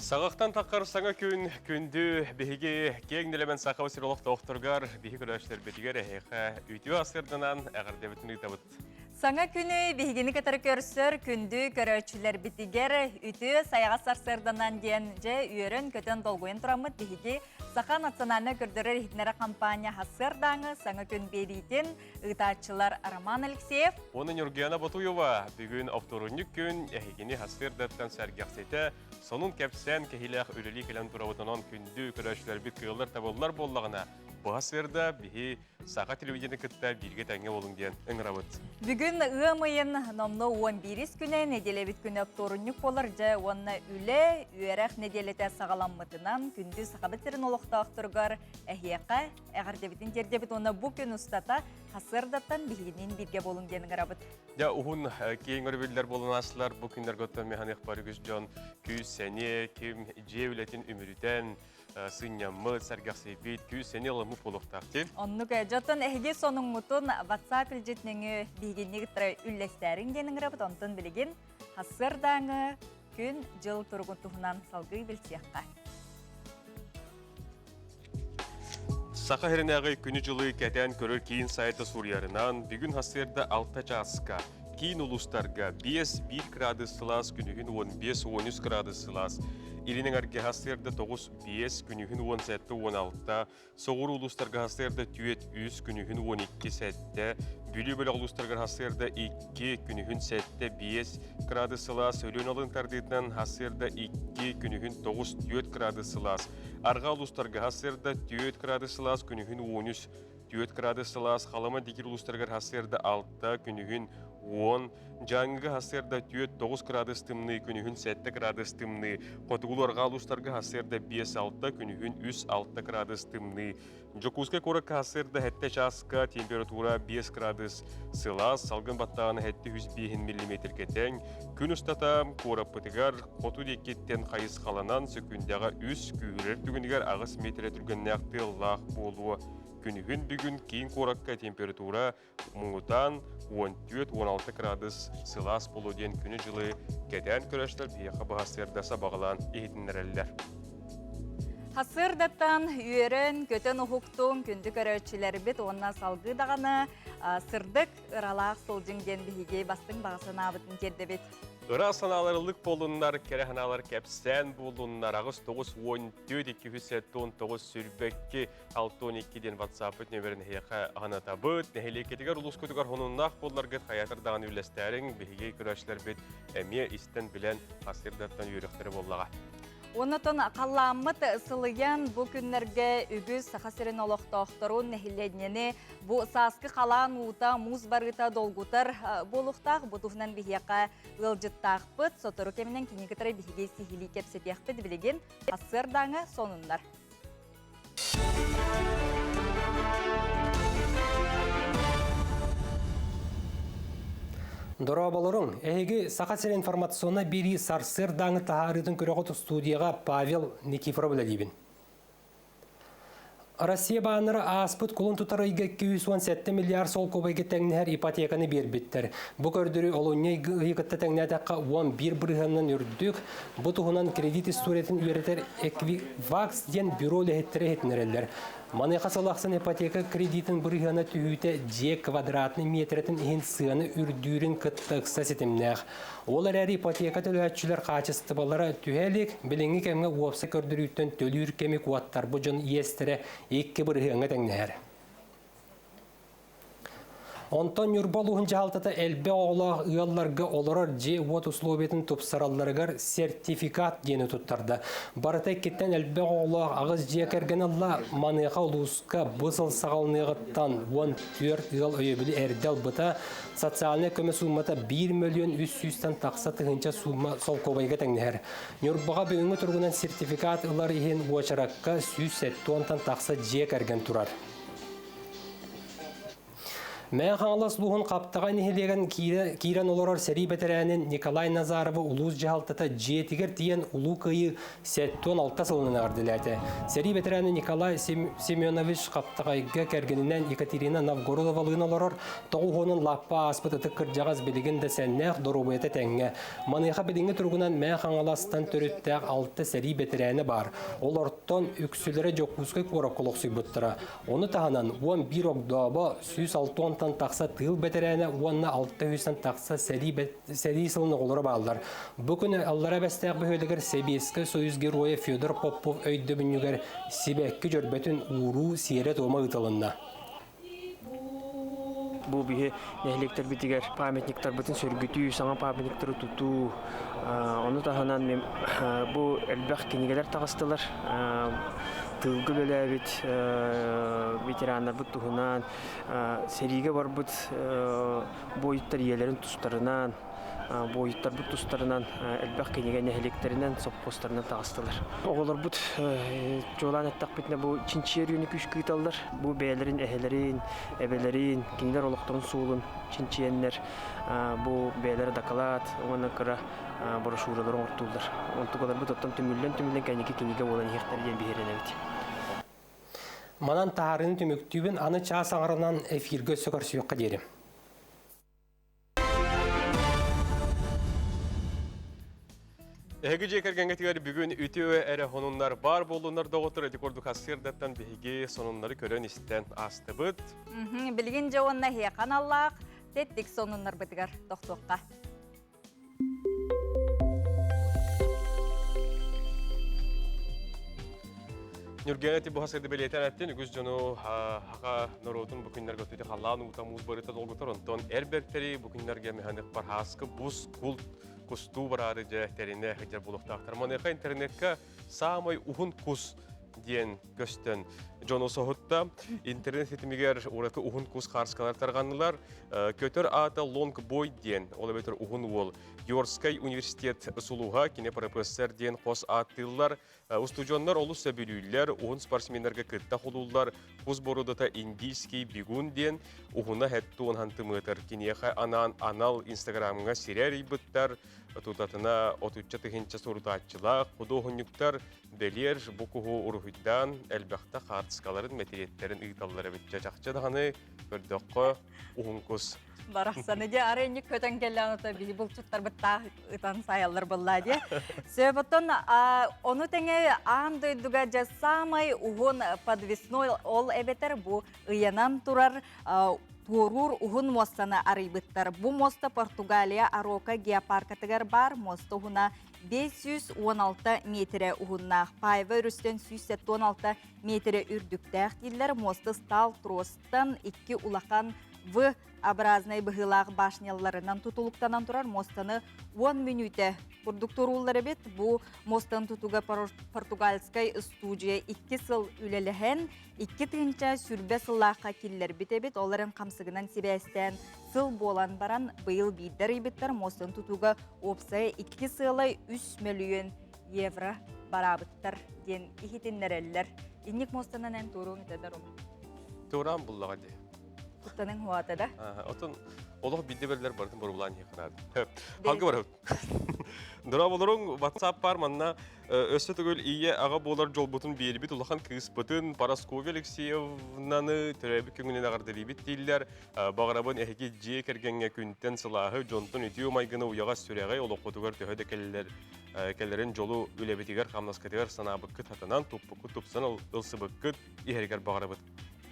Саҕахтан таххар саҥа күн күндү биһиги киэҥ нэлэмэн саха сир олохтоохторугар биһи көрөөччүлэрбитигэр эһиэхэ үтүө асырданан эҕэрдэбитин ыытабыт. Саҥа күнү биһигини кытары көрсөр күндү көрөөччүлэрбитигэр үтүө сайаҕас сарсыарданан диэн дьэ үөрэн-көтөн долгуйан тураммыт биһиги Саха национальнай көрдөрөр иһитиннэрэр компания сарсыардааҥы саҥа күн биэриитин ыытааччылар Роман Алексеев уонна Ньургуяна Ботуева бүгүн оптуорунньук күн эһигини сарсыардаттан сэргэхситэ сонун кэпсээн кэһиилээх үлэлии кэлэн турабыт. Онон күндү көрөөччүлэрбит кыаллар табыллар буоллаҕына бу сарсыарда биһи Саха телевидениетин кытта бииргэ тэҥҥэ буолуҥ диэн ыҥырабыт. Бүгүн ыам ыйын номнуо 11 күнэ нэдиэлэбит күнэ оптуорунньук буолар дьэ уонна үлэ, үөрэх нэдиэлэтэ саҕаламмытынан күндү Сахабыт сирин олохтоохторугар эһиэхэ эҕэрдэбитин тиэрдэбит уонна бу күн устата сарсыардаттан биһигинин бииргэ буолуҥ диэн ыҥырабыт. Дьэ уһун киэҥ өрөбүллэр буолан аастылар. Бу күннэргэ оттон механик бар үгүс дьон күүс, сэниэ, ким дьиэ үлэтин үмүрүтэн, сынньаммыт, сэргэхсийбит, күүс-сэниэ ылыммыт буолуохтаах дии. Оннук дьоттон эһиги сонуҥҥутун WhatsApp илдьит нөҥүө биһигинни кытары үллэстээриҥ диэн ыҥырабыт. Онтон билигин сарсыардааҥы күн-дьыл туругун туһунан салгыы билсиэххэ. Саха сиринээҕи күнү-дьылы кэтээн көрөр киин сайта суруйарынан, бүгүн сарсыарда 6 чааска киин улуустарга 5-1 градус сылаас, күнүһүн 15-13 градус сылаас, Илин эҥэргэ сарсыарда 9-5, күнүһүн 17-16, соҕуруу улуустарга сарсыарда 4-3, күнүһүн 12-7, Бүлүү бөлөх улуустарыгар сарсыарда 2, күнүһүн 7-5 градус сылаас, Өлүөн алын тардыытынан сарсыарда 2, күнүһүн 9-4 градус сылаас, Арҕаа улуустарга сарсыарда 4 градус сылаас, күнүһүн 13 4 градус сылаас, Халыма Дигир улуустарыгар сарсыарда 6, күнүһүн 10, Дьааҥыга сарсыарда 4-9 градус тымныы, күнүһүн 7 градус тымныы, Хотугулуу-арҕаа улуустарга сарсыарда 5-6, күнүһүн 3-6 градус тымныы. Дьокуускай куоракка сарсыарда 7 чааска температура 5 градус сылаас, салгын баттааҕына 705 миллиметргэ тэҥ. Күн устата куораппытыгар хоту диэкиттэн хайысхаланан сөкүүндэҕэ 3, күүһүрэр түгэнигэр 8 миэтэрэ түргэннээх тыаллаах буолуо. Күнүһүн бүгүн киин куоракка температура муҥутаан 14-16 градус сылаас буолуо диэн күнү-дьылы кэтээн көрөөччүлэр биһиэхэ быһа сырда сабаҕалаан иһитиннэрэллэр. Сарсыардаттан үөрэн, көтөн уһуктуҥ, күндү көрөөччүлэрбит уонна салгыы даҕаны сырдык, ыралаах сылдьыҥ диэн биһиги бастыҥ баҕа санаабытын тиэрдэбит. Ыра санаалар ыллык буоллуннар, кэрэ санаалар кэпсээн буоллуннар, 8 9 14 279 сүүрбэкки 62 диэн WhatsApp-ыт нөмерин эһиэхэ аһанатабыт. Нэһилиэккитигэр улуускутугар хонуннаах буолларгыт хайаатар даҕаны үллэстээриҥ, биһиги көрөөччүлэрбит эмиэ истэн-билэн сарсыардаттан үөрүөхтэрэ буоллаҕа. Оннотон халлааммыт сылыйан бу күннэргэ үгүс Саха сирин олохтоохторун, нэһилиэнньэни бу сааскы халаан уута, муус барыыта долгутар буолуохтаах. Бу туһунан биһиэхэ ыалдьыттаахпыт. Сотору кэминэн кини кытары биһиги сиһилии кэпсэтиэхпит. Билигин сарсыардааҥы сонуннар. Дорооболоруҥ! Эһиги Саха сирин информационнай биэрии сарсыардааҥы таһаарыытын көрөҕүт студияҕа Павел Никифоров үлэлиибин. Россия бааннара ааспыт кулун тутар ыйга 217 миллиард солкуобайга тэҥнэһэр ипотеканы биэрбиттэр. Бу көрдөрүү олунньу ыйы кытта тэҥнээтэххэ 11 бырыһыанынан үрдүк. Бу туһунан кредит историятын үөрэтэр Equifax диэн бюро үлэһиттэрэ иһитиннэрэллэр. Маныаха сыл ахсын ипотека кредитин бырыһыана түһүүтэ дьиэ квадратный миэтэрэтин иһин сыана үрдүүрүн кытта ыкса ситимнээх. Ол эрээри ипотека төлөөччүлэр хаачыстыбалара түһэ илик, билиҥҥи кэмҥэ уопсай көрдөрүүттэн төлүүр кэми куоттарбыт дьон иэстэрэ 2 бырыһыаҥҥа тэҥнэһэр. Онтон Ньурба улууһун дьаһалтата элбэх оҕолоох ыалларга олорор дьиэ-уот условиятын тупсаралларыгар сертификат диэни туттарда. Барыта иккиттэн элбэх оҕолоох аҕыс дьиэ кэргэн ылла. Маныаха улууска бу сыл саҕаланыаҕыттан 14 ыал өйөбүлү эрдэ ылбыта. Социальнай көмө суумата 1 мөлүйүөн 300-тэн тахса тыһыынча суума солкуобайга тэҥнэһэр. Ньурбаҕа бүгүҥҥү туругунан сертификат ылар иһин уочаракка 170-тан тахса дьиэ кэргэн турар. Мэҥэ Хаҥалас улууһун Хаптаҕай нэһилиэгин киирэн олорор сэрии бэтэрээнин Николай Назаровы улуус дьаһалтата дьиэтигэр тиийэн Улуу Кыайыы 76 сылынан эҕэрдэлээтэ. Сэрии бэтэрээнэ Николай Семенович Хаптаҕайга кэргэнинэн Екатерина Новгородовалыын олорор, тоҕуһуонун лаппа ааспыт ытык кырдьаҕас билигин да сэннээх доруобуйата тэҥҥэ. Маныаха билиҥҥи туругунан Мэҥэ Хаҥаластан төрүттээх алта сэрии бэтэрээнэ баар. Олортон үксүлэрэ Дьокуускай куоракка олохсуйбуттара. Ону таһынан 11 огдообо, 160-тан тахса тыыл бэтэрээнэ уонна 600-тан тахса сэрии сылын оҕолоро бааллар. Бу күн Аллара Бэстээх бөһүөлэгэр Сэбиэскэй Союз Геройа Федор Попов өйдөбүнньүгэр сибэкки дьөрбөтүн ууруу сиэрэ-туома ыытылынна. Бу биһи нэһилиэктэрбитигэр памятниктарбытын сөргүтүү, саҥа памятниктары тутуу, ону таһынан бу элбэх кинигэлэр таҕыстылар. Тыылга үлэлээбит ветераннарбыт туһунан, сэриигэ барбыт буойуттар ийэлэрин тустарынан, буойуттарбыт тустарынан элбэх кинигэ нэһилиэктэринэн, сопхуостарынан таҕыстылар. Оҕолорбут чуолаан эттэхпитинэ бу чинчийэр үөнү күүскэ ыыталлар. Бу бэйэлэрин эһэлэрин, эбэлэрин, кинилэр олохторун суолун чинчийэннэр бу бэйэлэрэ дакылаат уонна кыра брошюралары оҥортууллар. Онтукаларбыт оттон түмүллэн-түмүллэн кэнники кинигэ буолан иһиэхтэрэ диэн биһирэнэбит. Манан таһаарыыны түмүктүүбүн, аны чаас аҥарынан эфиргэ өссө көрсүөххэ диэри. Эһиги дьиэ кэргэҥҥитигэр бүгүн үтүө эрэ сонуннар баар буоллуннар доҕоттор ити курдук сарсыардаттан биһиги сонуннары көрөн-истэн аастыбыт. Билигин дьэ уонна эһиэхэ аналлаах тэттик сонуннарбытыгар тохтуохха. Нүргэни ти буха сырды бэлиэтэн эттин үгүс дьону хаха норуотун бу күннэргэ өттүтэ халлаан уута муус барыта долгутар онтон эр бэртэри бу күннэргэ механик пархааскы бус култ кустуу бараары дьэ тэринэ сылдьар буолуохтаахтар. Маныаха интернетка саамай уһун кус диэн көстөн дьону соһутта. Интернет ситимигэр ураты уһун кус хаарскалар тарҕаннылар. Көтөр аата лонгбой диэн, ол эбэтэр уһун уол. Йорскай университет сулуһа, кини профессор диэн хос ааттыыллар. Устудьуоннар олус сөбүлүүллэр, уһун спортсменнарга кытта холууллар. Кус бородата индийский бегун диэн уһуна хэттуон хантымыатар. Киниэхэ анаан анал инстаграмҥа сирэ арыйбыттар. Тутатына отучча тыһыынча сурутааччылаах худуоһунньуктар бэлиэр бу куһу уруһуйдаан элбэхтэ хаартыскаларын, мэтириэттэрин ыыталлар эбит. Чахчы даҕаны көрдөххө уһун кус. Барахсаны дьэ арыйньык көтөн кэллэҕин ото биһи булчуттарбыт таах ытан сайаллар буоллаа дии. Сөп оттон ону тэҥэ аан дойдуга дьэ саамай уһун подвесной ол эбэтэр бу ыйанан турар туоруур уһун муостаны арыйбыттар. Бу муоста Португалия Арока геопаркатыгар баар муоста уһуна 516 метрэ уһуннаах. Паева өрүстэн 176 метрэ үрдүктээх дииллэр. Муоста стал тростан икки улахан В образный быһыылаах башняларынан тутулуктанан турар муостаны 10 мүнүүтэ курдук турууллар эбит. Бу муостаны тутууга португальскай студия икки сыл үлэлэһэн, 2020 сыллаахха киллэрбит эбит. Ол эрэн хамсыгынан сибээстээн сыл буолан баран быйыл биирдэ арыйбыттар муостаны тутууга уопсайа икки сыалай 3 мөлүйүөн евро бараабыттар диэн иһитиннэрэллэр. Инник муостанан эн туоруоҥ этэ дарум. Туораан буллаҕа дии. Туттаныҥ хуата да? Отон олох бидде берлер бардым борулаан ханаад. Халгы барабыт. Дорооболоруҥ WhatsApp бар манна өссө төгүл ийэ аҕа буолар дьолбутун биэрбит улахан кыыспытын Парасковья Алексеевнаны төрөөбүт күҥүнэн эҕэрдэлиибит дииллэр. Баҕарабын эһиги дьиэ кэргэҥҥэ күнтэн сылааһы, дьонтон үтүө майгыны уйаҕас сүрэҕи олоххутугар төһө да кэллэр кэлэрин дьолу үлэбитигэр, хамнаскытыгар санаабыккыт хатанан, туппуккут тупсан ылсыбыккыт иһэригэр баҕарабыт.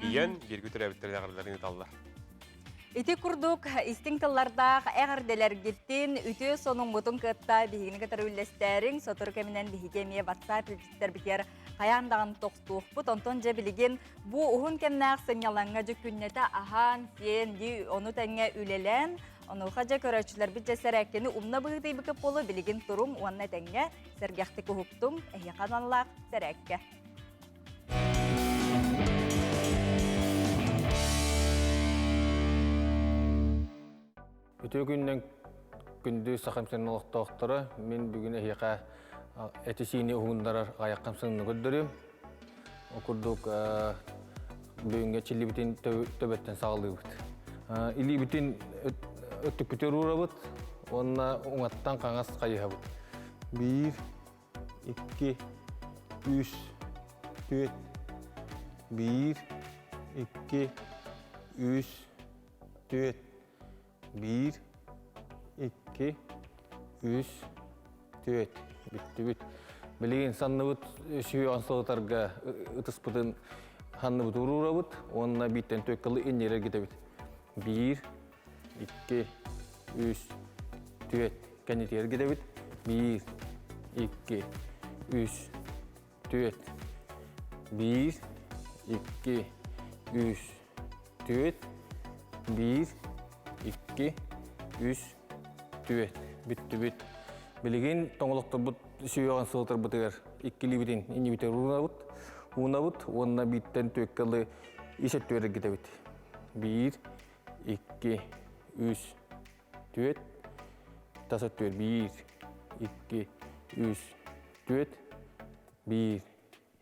Ийэн бииргэ төрөөбүттэрин эҕэрдэлэрин ыыталлар. Ити курдук истиҥ тыллардаах эҕэрдэлэргиттин үтүө сонуҥҥутун кытта биһигини кытары үллэстээриҥ. Сотору кэминэн биһиги эмиэ WhatsApp илдьиттэрбитигэр хайаан даҕаны тохтуохпут. Онтон дьэ билигин бу уһун кэмнээх сынньалаҥҥа дьэ күннэтэ аһаан, сиэн, дии ону тэҥҥэ үлэлээн, онуоха дьэ көрөөччүлэрбит дьэ сэрээккэни умна быһыытыйбыкыт буолуо билигин туруҥ уонна тэҥҥэ сэргэхтик уһуктуҥ, эһиэхэ аналлаах сэрээккэ. Үтүө күнүнэн күндү сахам сирин олохтоохторо, мин бүгүн эһиэхэ эти-сиини уһугуннарар аҕыйах хамсаныыны көрдөрүм. Ол курдук бүгүҥҥэ чиллибитин төбөттөн саҕалыыбыт. Илиибитин өттүкпүтүгэр уурабыт уонна уҥаттан хаҥас хайыһабыт. Биир, икки, үс, түөрт. Биир, икки, үс, түөрт. Биир, икки, үс, түөрт. Бүттүбүт. Билигин санныбыт сүһүөҕүн сылытарга ытыспытын ханныбыт уруурабыт уонна бииртэн түөккалы иннирэр гитэбит. Биир, икки, үс, түөрт. Кэннитигэр гитэбит. Биир, икки, үс, түөрт. Биир, икки, үс, түөрт. Биир, икки, үс, түөрт. Бүттүбүт. Билигин тоҥолохторбут сүһүөҕүн сылытарбытыгар иккилиибитин иннибитигэр уунабыт, уунабыт уонна бииртэн түөккэ ылы ис өттүгэр эргитэбит. Биир, икки, үс, түөрт, тас өттүгэр биир, икки, үс, түөрт, биир,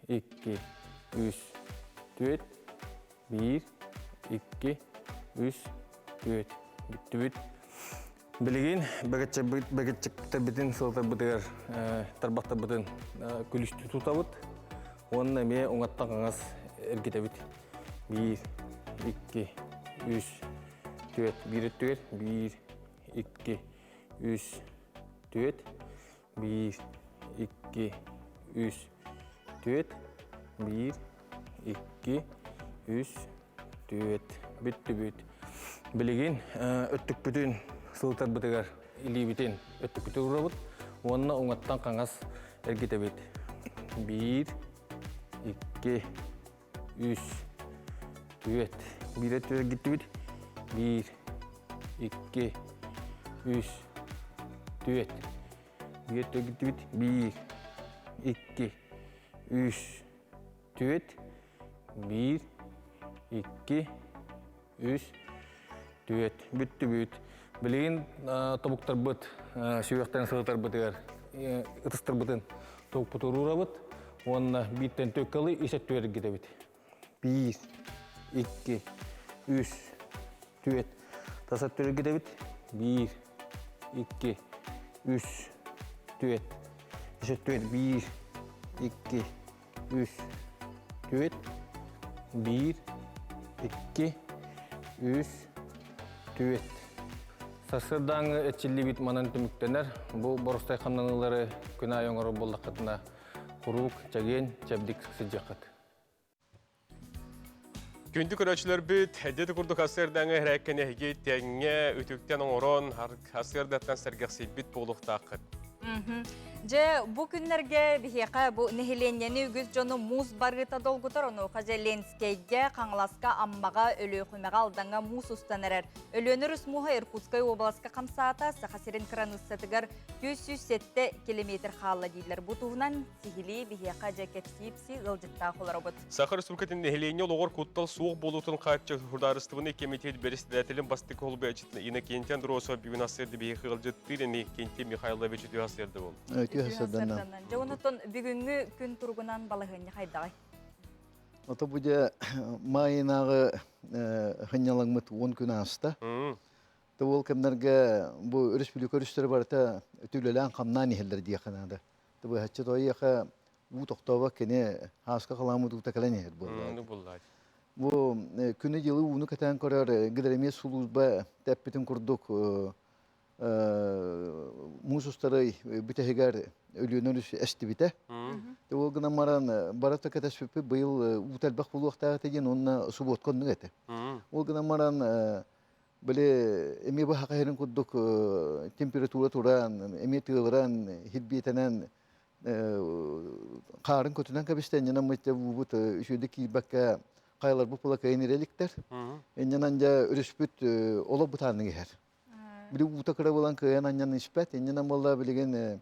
икки, үс, түөрт, биир, икки, үс, түөрт. Бүттүбүт. Билигин бэгэтчиктэрбитин сылытарбытыгар тарбахтарбытын күлүстүү тутабыт уонна эмиэ уҥаттан хаҥас эргитэбит. Биир, икки, үс, түөрт, биир өттүгэр, биир, икки, үс, түөрт, биир, икки, үс, түөрт, биир, икки, үс, түөрт. Бүттүбүт. Билигин өттүкпүтүн сылытарбытыгар илиибитин өттүкпүтүгэр уурабыт уонна уҥаттан хаҥас эргитэбит. Биир, икки, үс, түөрт. Биир өттүгэр эргиттибит. Биир, икки, үс, түөрт. Биир өттүгэр эргиттибит. Биир, икки, үс, түөрт. Биир, икки, үс, түөрт. Бүттүбүт. Билигин тобуктарбыт сүһүөхтэрин сылытарбытыгар ытыстарбытын тобукпутугар уурабыт уонна бииртэн түөккалы үс өттүгэр эргитэбит. Биир, икки, үс, түөрт. Тас өттүгэр эргитэбит. Биир, икки, үс, түөрт. Үс өттүгэр биир, икки, үс, түөрт, биир, икки, үс, түөрт. Сарсыардааҥҥы эрчиллиибит манан түмүктэнэр. Бу боростой хамнаныылары күн аайы оҥорор буоллаххытына, куруук чэгиэн, чэбдик сылдьыаххыт. Күндү көрөөччүлэрбит, эдиэти курдук сарсыардааҥы эһэрээккэни эһиги тэҥҥэ үтүктэн оҥорон, сарсыардаттан сэргэхсийбит буолуохтааххыт. Дьэ, бу күннэргэ биһиэхэ бу нэһилиэнньэни үгүс дьону муус барыыта долгутар. Онуоха дьэ Ленскэйгэ, Хаҥаласка, Аммаҕа, Өлүөхүмэҕэ, Алдаҥҥа муус устан эрэр. Өлүөнэ өрүс мууһа Иркутскай уобаласка хамсаата, Саха сирин кыраныыссатыгар 407 километр хаалла дииллэр. Бу туһунан сиһилии биһиэхэ дьэ кэпсии-ипсии ыалдьыттаах олоробут. Саха Республикатын нэһилиэнньэ олоҕор куттал суох буолуутун хааччах судаарыстыбаннай кэмитиэт бэрэссэдээтэлин бастакы холбооччутун Иннокентий Андросов бүгүн ассыырды биһиэхэ ыалдьыттыыр Иннокентий Михайлович үтүө ассыырды бол. Үтүө ассыырданнан. Дьэ онтон бүгүҥҥү күн туругунан балаһыанньа хайдаҕай? Ото бу дьэ маайынааҕы хынньалаҥмыт 10 күн ааста. Тэ ол кэмнэргэ бу өрөспүүбүлүкэ өрүстэрэ барыта үлэлээн-хамнаан иһэллэр диэххэ наада. Быһаччы тойиэхэ уу тохтообот кини ааска халаммыт уута кэлэн иһэр буолла. Бу күнү-дьылы ууну кэтээн көрөр гидромет сулууспа тэппитин курдук муус устары бүтэһигэр Өлүөнэ өрүс эстибитэ. Ол гынан баран барыта кэтэспиппит быйыл уу элбэх буолуохтаах этэ диэн уонна субуотка оннук этэ. Ол гынан баран били эмиэ быһа хаһарын курдук температура туран, эмиэ тыалыран, хирбиэтэнэн хаарын көтүнэн кэбистэ иннинэн мытта буубут үчүгэйдик киирбэккэ хайаларбыт була кыайан ирэ иликтэр. Иннинэн дьэ өрүспүт олох бытааннык иһэр. Били уута кыра буолан кыайан анньан испэт. Иннинэн буолла билигин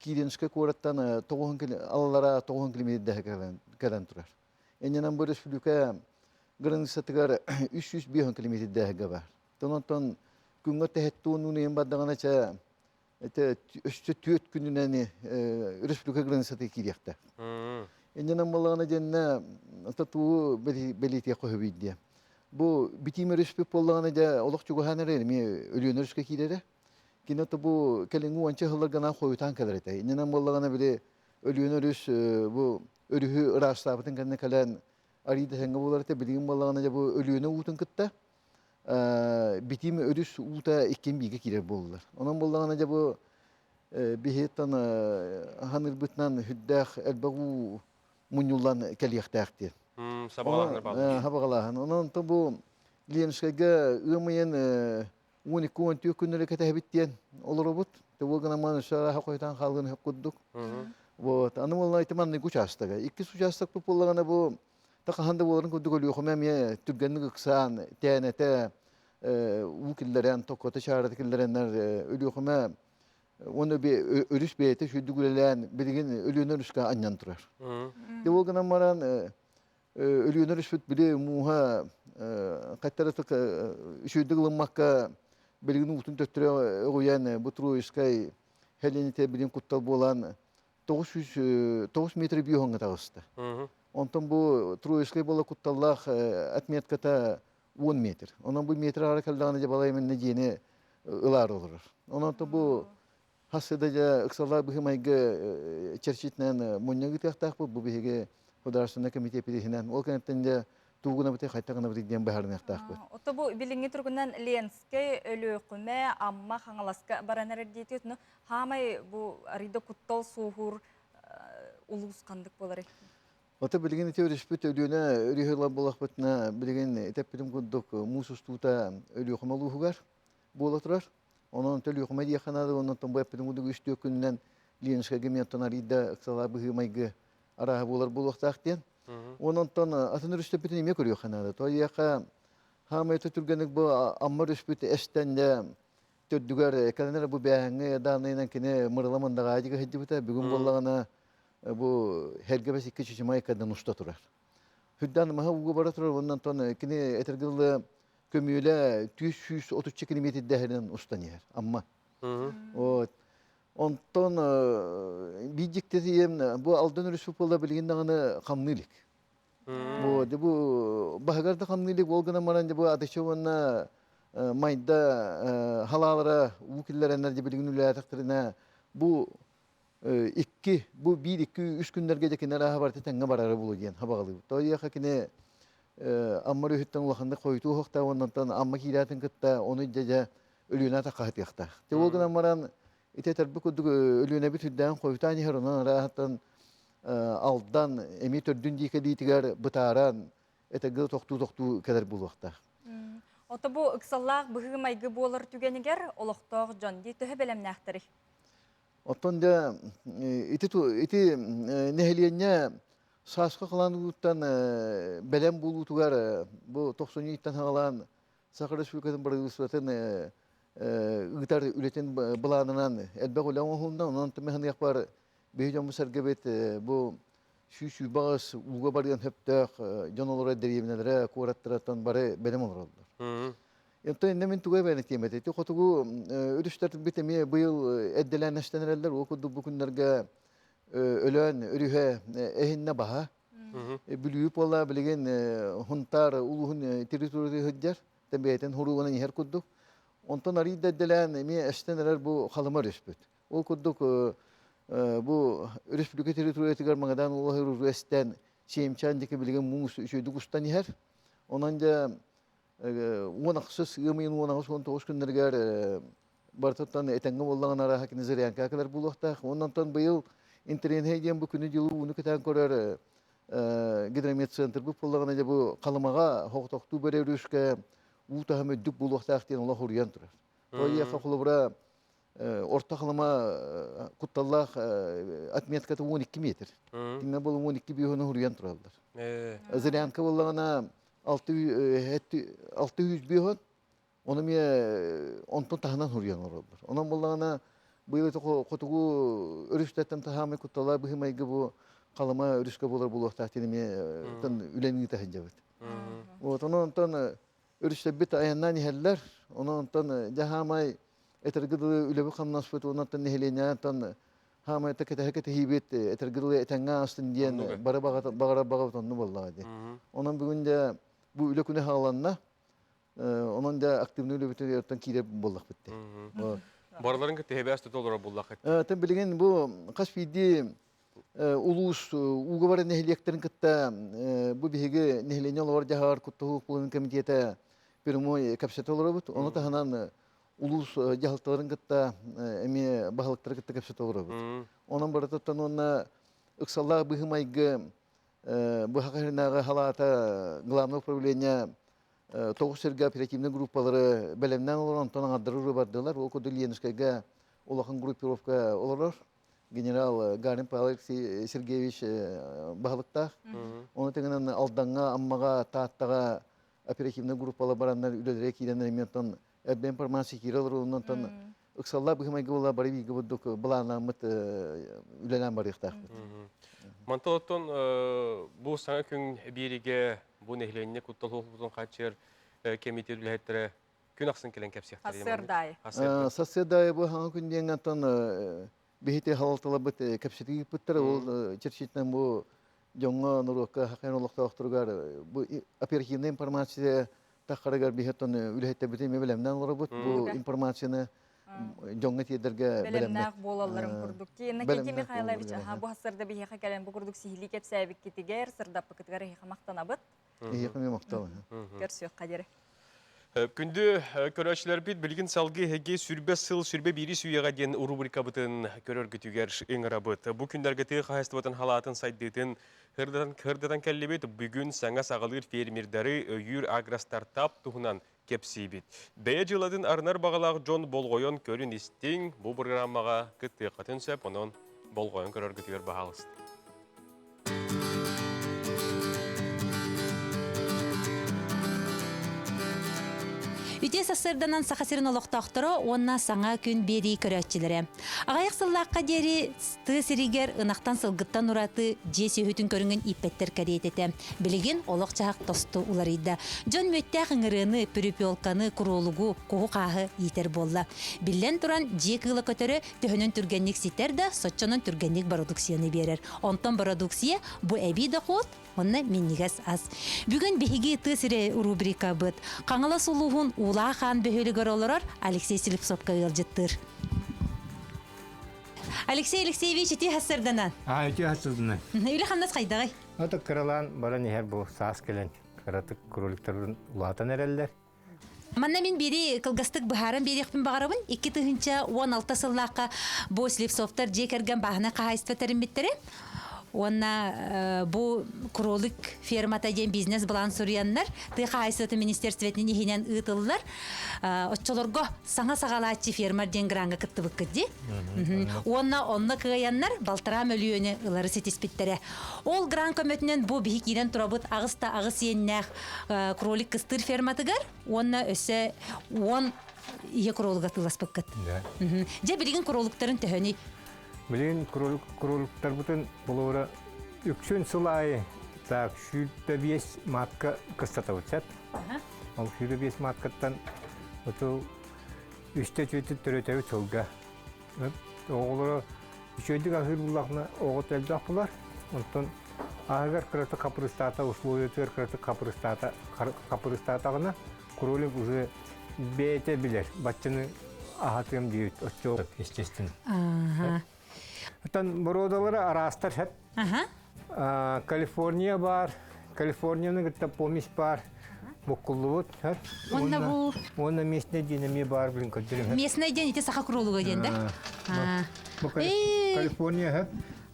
Киренскэй куораттан тоҕуһун аллара тоҕуһун километрдэһэ кэлэн турар. Иннинэн бу республика границатыгар 305 километрдээһигэ бар. Онтон күҥҥэ тэһэттуун уунуйан бардаҕына чэ это өссө түөрт күнүнэн республика границатыгар киириэхтэ. Иннинэн буоллаҕына дьэннэ татуу бэлиэтиэххэ сөбүй диэ. Бу битиим өрүспүт буоллаҕына дьэ олох чугаһаан эрэр эмиэ Өлүөнэ өрүскэ киирэрэ. Кини ото бу кэлиҥҥи уонча сылларга хойутаан кэлэр этэ. Иннинэн буоллаҕына били Өлүөнэ өрүс бу өрүһү ыраастаабытын кэннэ кэлэн арыый да тэҥҥэ буолар этэ. Билигин буоллаҕына дьэ бу Өлүөнэ уутун кытта битиим өрүс уута иккиэн бииргэ киирэр буоллулар. Онон буоллаҕына дьэ бу биһиттэн ханыырбытынан сүрдээх элбэх уу мунньуллан кэлиэхтээх диэн. Сабаҕалааһыннар бааллар. Сабаҕалааһын. Онон то бу Ленскэйгэ ыам ыйын 12-14 күннэри кэтэһэбит диэн олоробут. Того гынан өссө арааһа хойутаан хаалыан сөп курдук. Вот. Аны буолла ити маннык учаастага. Иккис учаастак буоллаҕына бу та хаһан да буоларын курдук Өлүөхүмэ эмиэ түргэнник ыксаан, тээнэтэ уу киллэрэн, токкото чаарата киллэрэннэр Өлүөхүмэ уонна өрүс бэйэтэ сүүрдүк үлэлээн билигин Өлүөнэ өрүскэ анньан турар. Де ол гынан баран Өлүөнэ өрүспүт били мууһа хаттара үчүгэйдик ылыммакка билигин уутун төттөрү өҕүйэн бу Троицкай Хелените билин куттал буолан 909 метр биоһоҥҥо таҕыста. Онтон бу Троицкай буола кутталлаах отметката 10 метр. Онон бу метр аара кэллэҕинэ дьэ балай эминнэ дьиэни ылаары олорор. Онон бу хас да дьэ ыксаллаах быһыы-майгы чэрчитинэн мунньах ыытыахтаахпыт. Бу биһиги Художественнай комитет иһинэн. Ол кэнниттэн дьэ тугу гынабытый, хайдах гынабытый диэн быһаарыныахтаахпыт. Ото бу билиҥҥи туругунан Ленскэй, Өлүөхүмэ, Амма, Хаҥаласка баран эрэр диэтиит. Ну, хаамай бу арыйда куттал суоһуур улуус ханнык буоларый? Ото билигин ити өрүспүт Өлүөнэ өрүһү ылар буоллахпытына, билигин этэппитим курдук муус устуута Өлүөхүмэ улууһугар буола турар. Онон Өлүөхүмэ диэххэ наада, онон бу эппитим курдук үс-түөрт күнүнэн Ленскэйгэ миэттэн арыйда ыксалаах быһыы-майгы арааһа буолар буолуохтаах диэн. Онон атын өрүстэппитин эмиэ көрүөххэ наада. Тоҕо хаамай түргэнник бу Амма өрүспүт эстэн дьэ төрдүгэр кэлэн эрэ бу бээһэҥҥи дааннайынан кини Мырыла Мындаҕаайдыга сылдьыбыта. Бүгүн буоллаҕына бу Һэргэбэс икки чычымай кэннин уста турар. Хүрдээн маһа ууга бара турар, онон кини этэргэ дылы көмүөлэ 430 километрдээһинэн устан иһэр Амма. Вот. Онтон биир дьиктитийэм бу Алдан өрүс буола билигин даҕаны хамныы илик. Бу бу баһыгар да хамныы илик ол гынан баран бу Адыча уонна Майда халаалара уу киллэрэннэр дьэ билигин үлэлээтэхтэринэ бу икки бу биир икки үс күннэргэ дьэ кини арааһа барыта тэҥҥэ барара буолуо диэн хабаҕалыыбыт. Тоҕо диэххэ кини Амма өрүһүттэн улаханнык хойутуу уһуктаах уоннантан Амма киирээтин кытта ону дьэ дьэ Өлүөнэ хатыахтаах. Те ол гынан баран ити этэрбит курдук Өлүөнэбит үрдээн хойутаан иһэр онон арааһаттан Алдан эмиэ төрдүн диэки бытааран этэргэ тохтуу-тохтуу кэлэр буолуохтаах. Ото бу ыксаллаах быһыы-майгы буолар түгэнигэр олохтоох дьон дии төһө бэлэмнээхтэрий? Оттон дьэ ити ити нэһилиэнньэ сааскы халаан ууттан бэлэм буолуутугар бу тохсунньуттан саҕалаан Саха Республикатын бырагыысыбатын ыытар үлэтин былаанынан элбэх үлэ оҥоһулунна. Онон тымыһаныахпар биһи дьоммут-сэргэбит бу 128 ууга барыан сөптөөх дьон олорор дэриэбинэлэрэ, куораттарыттан бары бэлэм олороллор. Онтон иннэ мин тугу эбэн этиэм этэй? Ити хотугу өрүстэрбит эмиэ быйыл эрдэлээн эстэн эрэллэр. Ол курдук бу күннэргэ Өлөөн өрүһэ эһиннэ баһа. Бүлүү буола билигин Хунтаар улууһун территорията сылдьар. Бэйэтин хуругунан иһэр курдук. Онтон арыый да эрдэлээн эмиэ эстэн эрэр бу Халыма өрүспүт. Ол курдук бу республика территориятыгар Магадан улууһа эстэн Сиэмчээн диэки билигин муус үчүгэйдик устан иһэр. Онон дьэ 18 ыам ыйын 18-19 күннэригэр барытыттан этэҥҥэ буоллаҕына арааһа кини Зырянка кэлэр буолуохтаах. Онон быйыл интэриэһинэй диэн бу күнү-дьылы ууну кэтээн көрөр гидрометцентрбыт буоллаҕына дьэ бу Халымаҕа хоҕотохтуу бэрэ өрүскэ уу таһыма үрдүк буолуохтаах диэн олох уруйан турар. Тоҕо холобура орто Халыма кутталлаах отметката 12 метр. Кинилэр буолан 12 биоһуну уруйан тураллар. Зырянка буоллаҕына 600 биоһун, ону эмиэ онтон таһынан уруйан олороллор. Онон буоллаҕына быйыл хотугу өрүстэртэн таһаамай куттала быһыы-майгы бу Халыма өрүскэ буолар буолуохтаах диэн эмиэ үлэни ыыта сылдьабыт. Вот онон онтон өрүстэрбит айаннаан иһэллэр. Онон онтон дьэ хаамай этэргэ дылы үлэбит хамнаспыт уонна нэһилиэнньэттэн хаамай кэтэһэ кэтэһиибит этэргэ дылы этэҥҥэ аастын диэн бары баҕарар баҕабыт онну буоллаҕа дии. Онон бүгүн дьэ. Бу үлэ күнэ хааланна. Онон да активный үлэбитин киирэр буоллахпыт. Барыларын кытта хэбээс тута олорор буоллаххыт. Тэн билигин бу хас биирдии улуус ууга барар нэһилиэктэрин кытта бу биһиги нэһилиэнньэ олоҕор дьаһаҕар куттал булун комитета прямой кэпсэтэ олоробут. Ону таһынан улуус дьаһалталарын кытта эмиэ баһылыктары кытта кэпсэтэ олоробут. Онон барытыттан уонна ыксаллаах быһыы-майгы быһа хаһыынааҕы халаата главное управление тоҕус сиргэ оперативнай группалары бэлэмнээн олорон онтон аҥардары бардылар. Ол курдук Ленскэйгэ улахан группировка олорор. Генерал Гарин Павел Сергеевич баһылыктаах. Оны тэҥинэн Алдаҥҥа, Аммаҕа, Тааттаҕа оперативнай группалар бараннар үлэлэрэ киирэн эмиэ онтон эрдэ информация киирэ олоролунан онтон ыксаллаах быһымайгы була бары бииргэ бурдук былааннааммыт үлэлээн барыахтаахпыт. Мантан оттон бу саҥа күн биэригэ бу нэһилиэнньэ куттал суолбутун хааччыйар кэмитиэт үлэһиттэрэ күн ахсын кэлэн кэпсиэхтэрэ. Сарсыардаайы. Сарсыардаайы бу хаҥа күн диэҥҥэ оттон биһити халалталарбыт кэпсэтии ыыппыттара. Ол чэрчитинэн бу дьоҥҥо, норуокка, хакайын олохтоохторугар бу оперативная информация таххарыгар биһи оттон үлэһиттэрбитин эмиэ бэлэмнээн олоробут. Бу информацияны дьоҥҥо тиэрдэргэ бэлэмнээх буолалларын курдук. Иннокентий Михайлович, аха бу сырда биһиэхэ кэлэн бу курдук сиһилии кэпсээбиккитигэр, сырдаппыкытыгар эһиэхэ махтанабыт. Эһиэхэ эмиэ махтал. Көрсүөххэ диэри. Күндү көрөөччүлэрбит, билигин салгыы эһиги сүрбэ сыл сүрбэ биирис үйэҕэ диэн рубрикабытын көрөргүтүгэр ыҥырабыт. Бу күннэргэ тыа хаһаайыстыбатын халаатын сайдыытын хырдатан кэллибит. Бүгүн саҥа саҕалыыр фермердары өйүүр агростартап туһунан кэпсиибит. Бэйэ дьыалатын арынар баҕалаах дьон болҕойон көрүн-истиҥ. Бу программаҕа кыттыаххытын сөп, онон болҕойон көрөргүтүгэр баһаалыста. Үтүө сарсыарданан Саха сирин олохтоохторо уонна саҥа күн биэрии көрөөччүлэрэ. Аҕыйах сыллаахха диэри тыа сиригэр ынахтан сылгыттан ураты дьиэ сүөһүтүн көрүҥүн ииппэттэр кэриэтэ. Билигин олох-дьаһах тосту уларыйда. Дьон мүөттээх ыҥырыаны, перепелканы, куруолугу, куһу-хааһы иитэр буолла. Биллэн туран, дьиэ кыыла көтөрө төһөнөн түргэнник ситэр да, соччонон түргэнник бородуксияны биэрэр. Онтон бородууксуйа бу эбии дохуот уонна минньигэс ас. Бүгүн биһиги тыа сирэ рубрикабыт Хаҥалас улууһун Уулаах Хаан бөһүөлүгэр олорор Алексей Слепцовка ыалдьыттыыр. Алексей Алексеевич ити хассырданан. Аа, ити хассырданан. Үлэ хамнас хайдаҕый? Ото кыралаан баран иһэр бу саас кэлэн кыратык кроликтарын улаатан эрэллэр. Манна мин биири кылгастык быһааран биэриэхпин баҕарабын. 2016 сыллаахха бу Слепцовтар дьиэ кэргэн бааһынай хаһаайыстыба тэриммиттэрэ. Уонна бу кролик фермата диэн бизнес-былаан суруйаннар тыа хаһаайыстыбатын министерствотын иһинэн ыытыллар. Оччолорго саҥа саҕалааччы фермер диэн граҥҥа кыттыбыккыт дии. Уонна онно кыайаннар балтараа мөлүйүөнү ылары ситиспиттэрэ. Ол грант көмөтүнэн бу биһи киирэн турабыт аҕыс да аҕыс иэннээх кролик кыстыыр ферматыгар уонна өссө 10 ийэ кролик атыыласпыккыт. Дьэ билигин кроликтарын төһөнүй? Билигин кроликтарбытын булуура үксүн сыл аайы так 105 матка кыстатабыт сеп. Ол 105 маткаттан оту үстэ түөтү төрөтөбүт сылга. Оҕолоро үчүгэйдик аһыыр буллахына оҕо элбэх булар. Онтон аһыгар кыратык хапырыстаата, условиятыгар кыратык хапырыстаата, хапырыстаатаҕына кролик уже бэйэтэ билэр, баччаны аһатыам диэбит оччо естественно. Оттон боруодалара араастар хэп. Калифорния баар, Калифорнияны кытта помесь баар, буккуллубут. Уонна бу Уонна местный диэн эмиэ баар билин көрдөрүм. Местный диэн ити саха кролуга диэн да? Бу Калифорния хэп.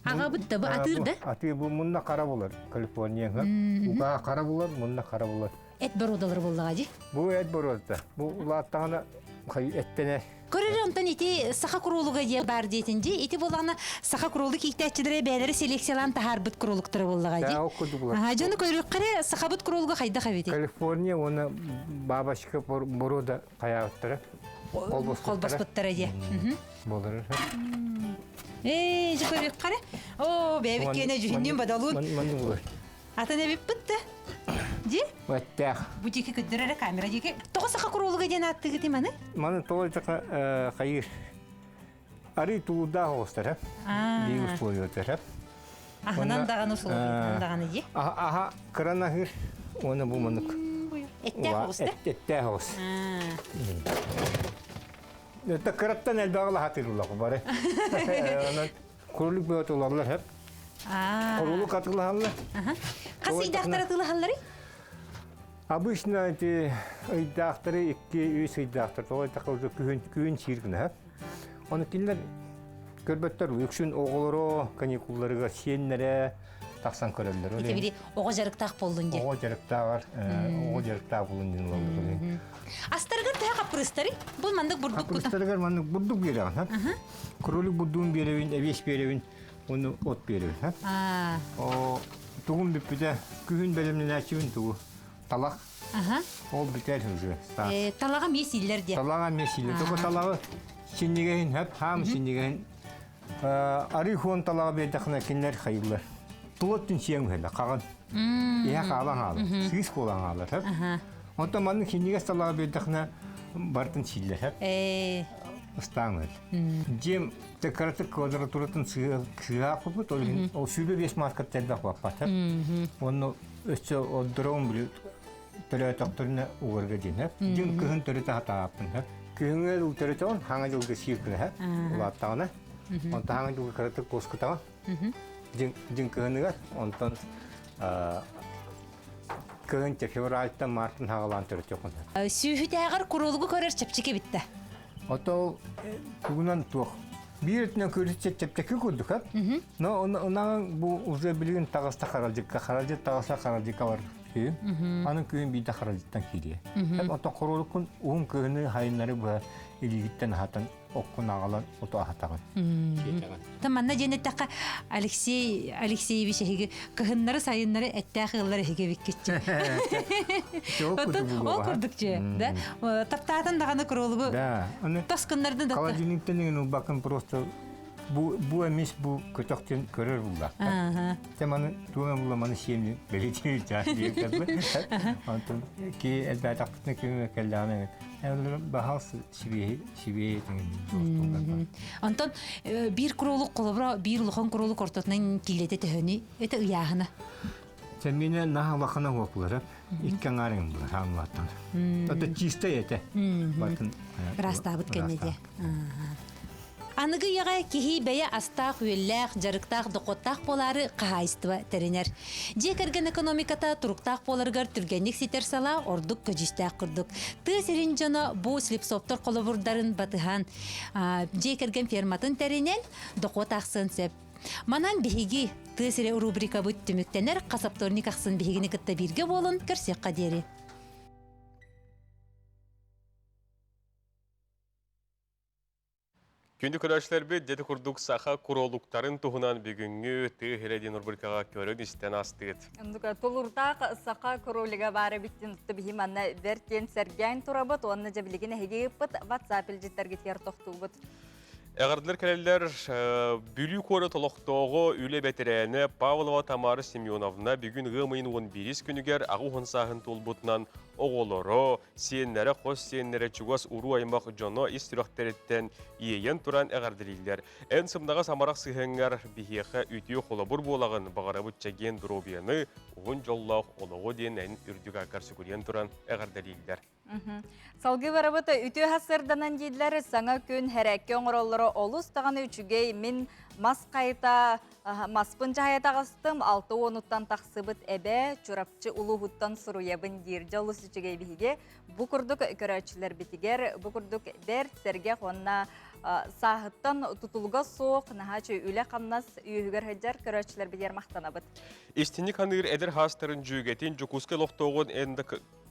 Аҕабыт да бу атыыр да? Атыыр бу мунна хара булар Калифорния хэп. Угаа хара булар, мунна хара булар. Эт боруодалар буоллаҕа дии. Бу эт боруодата. Бу улааттаҕына эттэнэр. Көрөр онтон ити саха куруолуга диэ баар диэтин дии. Ити буоллаҕына саха куруолук иитээччилэрэ бэйэлэрэ селекциялаан таһаарбыт куруолуктара буоллаҕа дии. Ол курдук булар. Аха, дьону көрүөххэ сахабыт куруолуга хайдах эбитий? Калифорния уонна бабочка боруода хайаабыттара. Холбоспуттара дии. Болар. Ээ, дьэ көрүөххэ Оо, бэйэбит киэнэ дьүһүннүүн бодолуун. Манны булар. Атын эбиппит да. Ди? Өттөөх. Бу диэки көрдөр эрэ камера диэки. Тоҕо саха куруолуга диэн ааттыыгыт маны? Маны тоҕо диэтэххэ хайыыр. Арый тулуурдаах оҕустар, биир условиятар. Аһынан даҕаны условиятынан даҕаны дии. Аха кыран аһыыр, уонна бу маннык. Эттээх оҕус да? Эттээх оҕус. Это кыраттан элбэҕи лаһатыыллах бары. Онон кролик бөҕөтө улаллар хөп. Кролик атыылаһаллар. Хас ыйдаахтар атыылаһалларый? Обычно эти ыйдаахтары икки үс ыйдаахтар тоҕо эттэххэ күһүн күһүн сиир гына хөп. Ону кинилэр көрбөттөр үксүн оҕолоро каникулларыгар сиэннэрэ тахсан көрөллөр. Ити бири оҕо дьарыктаах буоллун диэн. Оҕо дьарыктааҕар оҕо дьарыктаах буоллун диэн ылаллар. Астарыгар төһө хаппырыстарый? Бу маннык бурдук кута. Хаппырыстарыгар маннык бурдук биэрэҕин, Кролик бурдугун биэрэбин, эбиэс биэрэбин, уонна от биэрэбин. О, тугум бүппүтэ, күһүн бэлэмнэнээччибин тугу? Талах. Ол бүтэр уже. Талаҕа эмиэ сииллэр диэ. Талаҕа эмиэ сииллэр. Только талаҕы синньигэһин, хөп, хаам синньигэһин Арыы хуон талаҕа биэрдэххинэ кинилэр хайыыллар. Тула өттүн сиэн үһэллэр, хаҕын. Иһэ хаалан хаалар, сыыс буолан хаалар. Хөп. Онтон маннык синньигэс талаҕа биэрдэххинэ барытын сииллэр. Хөп. Ыстаан үһэл. Дьиэм кыратык квадратуратын сыыһа купут, ол иһин ол 25 маркат элбэх баппат. Онно өссө ордороун били төрөөтөхтөрүнэ угарга диэн хөп. Дьиҥ кыһын төрүтэ хатааппын хөп. Күһүҥҥэ төрөтөҕүн хаҥа дьылга сиир гына хөп. Улааттаҕына. Онтон хаҥа дьылга кыратык куоскутаҕын. Дьиҥ дьиҥ кыһыныгар онтон кыһын февральтан мартын хаҕалаан төрөтүөххүн сөп. Сүүһүтээҕэр куролугу көрөр чэпчэки эбит да. Ото тугунан туох биир өттүнэн көрүс чэпчэки курдук хөп. Но унаҕын бу уже билигин таҕыста харалдьыкка харалдьыт таҕыста харалдьыкка бар Күһүн. Аны күһүн биирдэ харалдьыттан киириэ. Оттон хоруолуккун уһун кыһыны хайыннары быһа илиигиттэн аһатан оккун аҕалан оту аһатаҕын. Сиэтэҕин. Та манна диэн эттэххэ Алексей Алексеевич эһиги кыһыннары сайыннары эттээх ыаллар эһиги эбиккитчи. Ол курдук же, да? Таптаатын даҕаны куролугу Да, аны тас кыннардын да. Холодильниктен деген ылбаккын просто бу бу эмис бу көтөхтөн көрөр булла. Те маны туга була маны сиэмни бэлитир диэккэ. Онтон ки элбээтахпытына ким кэллэҕинэ баһал сибиэһи сибиэһи Онтон биир курулук холобура биир улахан курулук ортотунан киилэтэ төһөнү это ыйааһына. Сэмине наһаа улахана хуопулара икки аҥаарыҥ була хаамлааттан. Ото чистай этэ. Батын Ырастаабыт кэннэ дии. Аныгы үйэҕэ киһи бэйэ астаах-үөллээх, дьарыктаах, дохуоттаах буолаары хаһаайыстыба тэринэр. Дьиэ кэргэн экономиката туруктаах буоларыгар түргэнник ситэр салаа ордук көдьүүстээх курдук. Тыа сирин дьоно бу слепсоптор холобурдарын батыһан, дьиэ кэргэн ферматын тэринэн дохуот аахсыан сөп. Манан биһиги Тыа сирэ рубрикабыт түмүктэнэр хас вторник ахсын биһигини кытта бииргэ буолун көрсүөххэ диэри. Күндү көрөөччүлэрбит, дьэ курдук саха куролуктарын туһунан бүгүҥҥү Тыа сирэ диэн рубрикаҕа көрөн-истэн астыгыт. Тулурдаах саха кролига баар эбиттин биһи манна бэрт диэн сэргээн турабыт уонна дьэ билигин эһиги ыыппыт WhatsApp илдьиттэргитигэр тохтуубут. Эҕэрдэлэр кэлэллэр Бүлүү куорат олохтооҕо үлэ бэтэрээнэ Павлова Тамара Семеновна бүгүн ыам ыйын 11 күнүгэр аҕа уһун сааһын туолбутунан оҕолоро, сиэннэрэ, хос сиэннэрэ, чугас уруу-аймах дьоно ис сүрэхтэриттэн иэйэн туран эҕэрдэлииллэр. Эн сымнаҕас амарах сыһыаҥҥар биһиэхэ үтүө холобур буолаҕын, баҕарабыт чэгиэн доруобуйаны, уһун дьоллоох олоҕу диэн эн үрдүк ааккар сүгүрүйэн туран эҕэрдэлииллэр. Салгыы барабыт үтүө сарсыарданан дииллэр саҥа күн һэрээккэ оҥороллоро олус даҕаны үчүгэй мин мас хайта маспын дьаһайа таҕыстым алта уонуттан тахсыбыт эбэ Чурапчы улууһуттан суруйабын диир дьэ олус үчүгэй биһиги бу курдук көрөөччүлэрбитигэр бу курдук бэрт сэргэх уонна сааһыттан тутулуга суох наһаа үлэ-хамнас үөһүгэр сылдьар көрөөччүлэрбитигэр махтанабыт. Истинник ханыыр эдэр хаастарын дьүөгэтин Дьокуускай олохтооҕун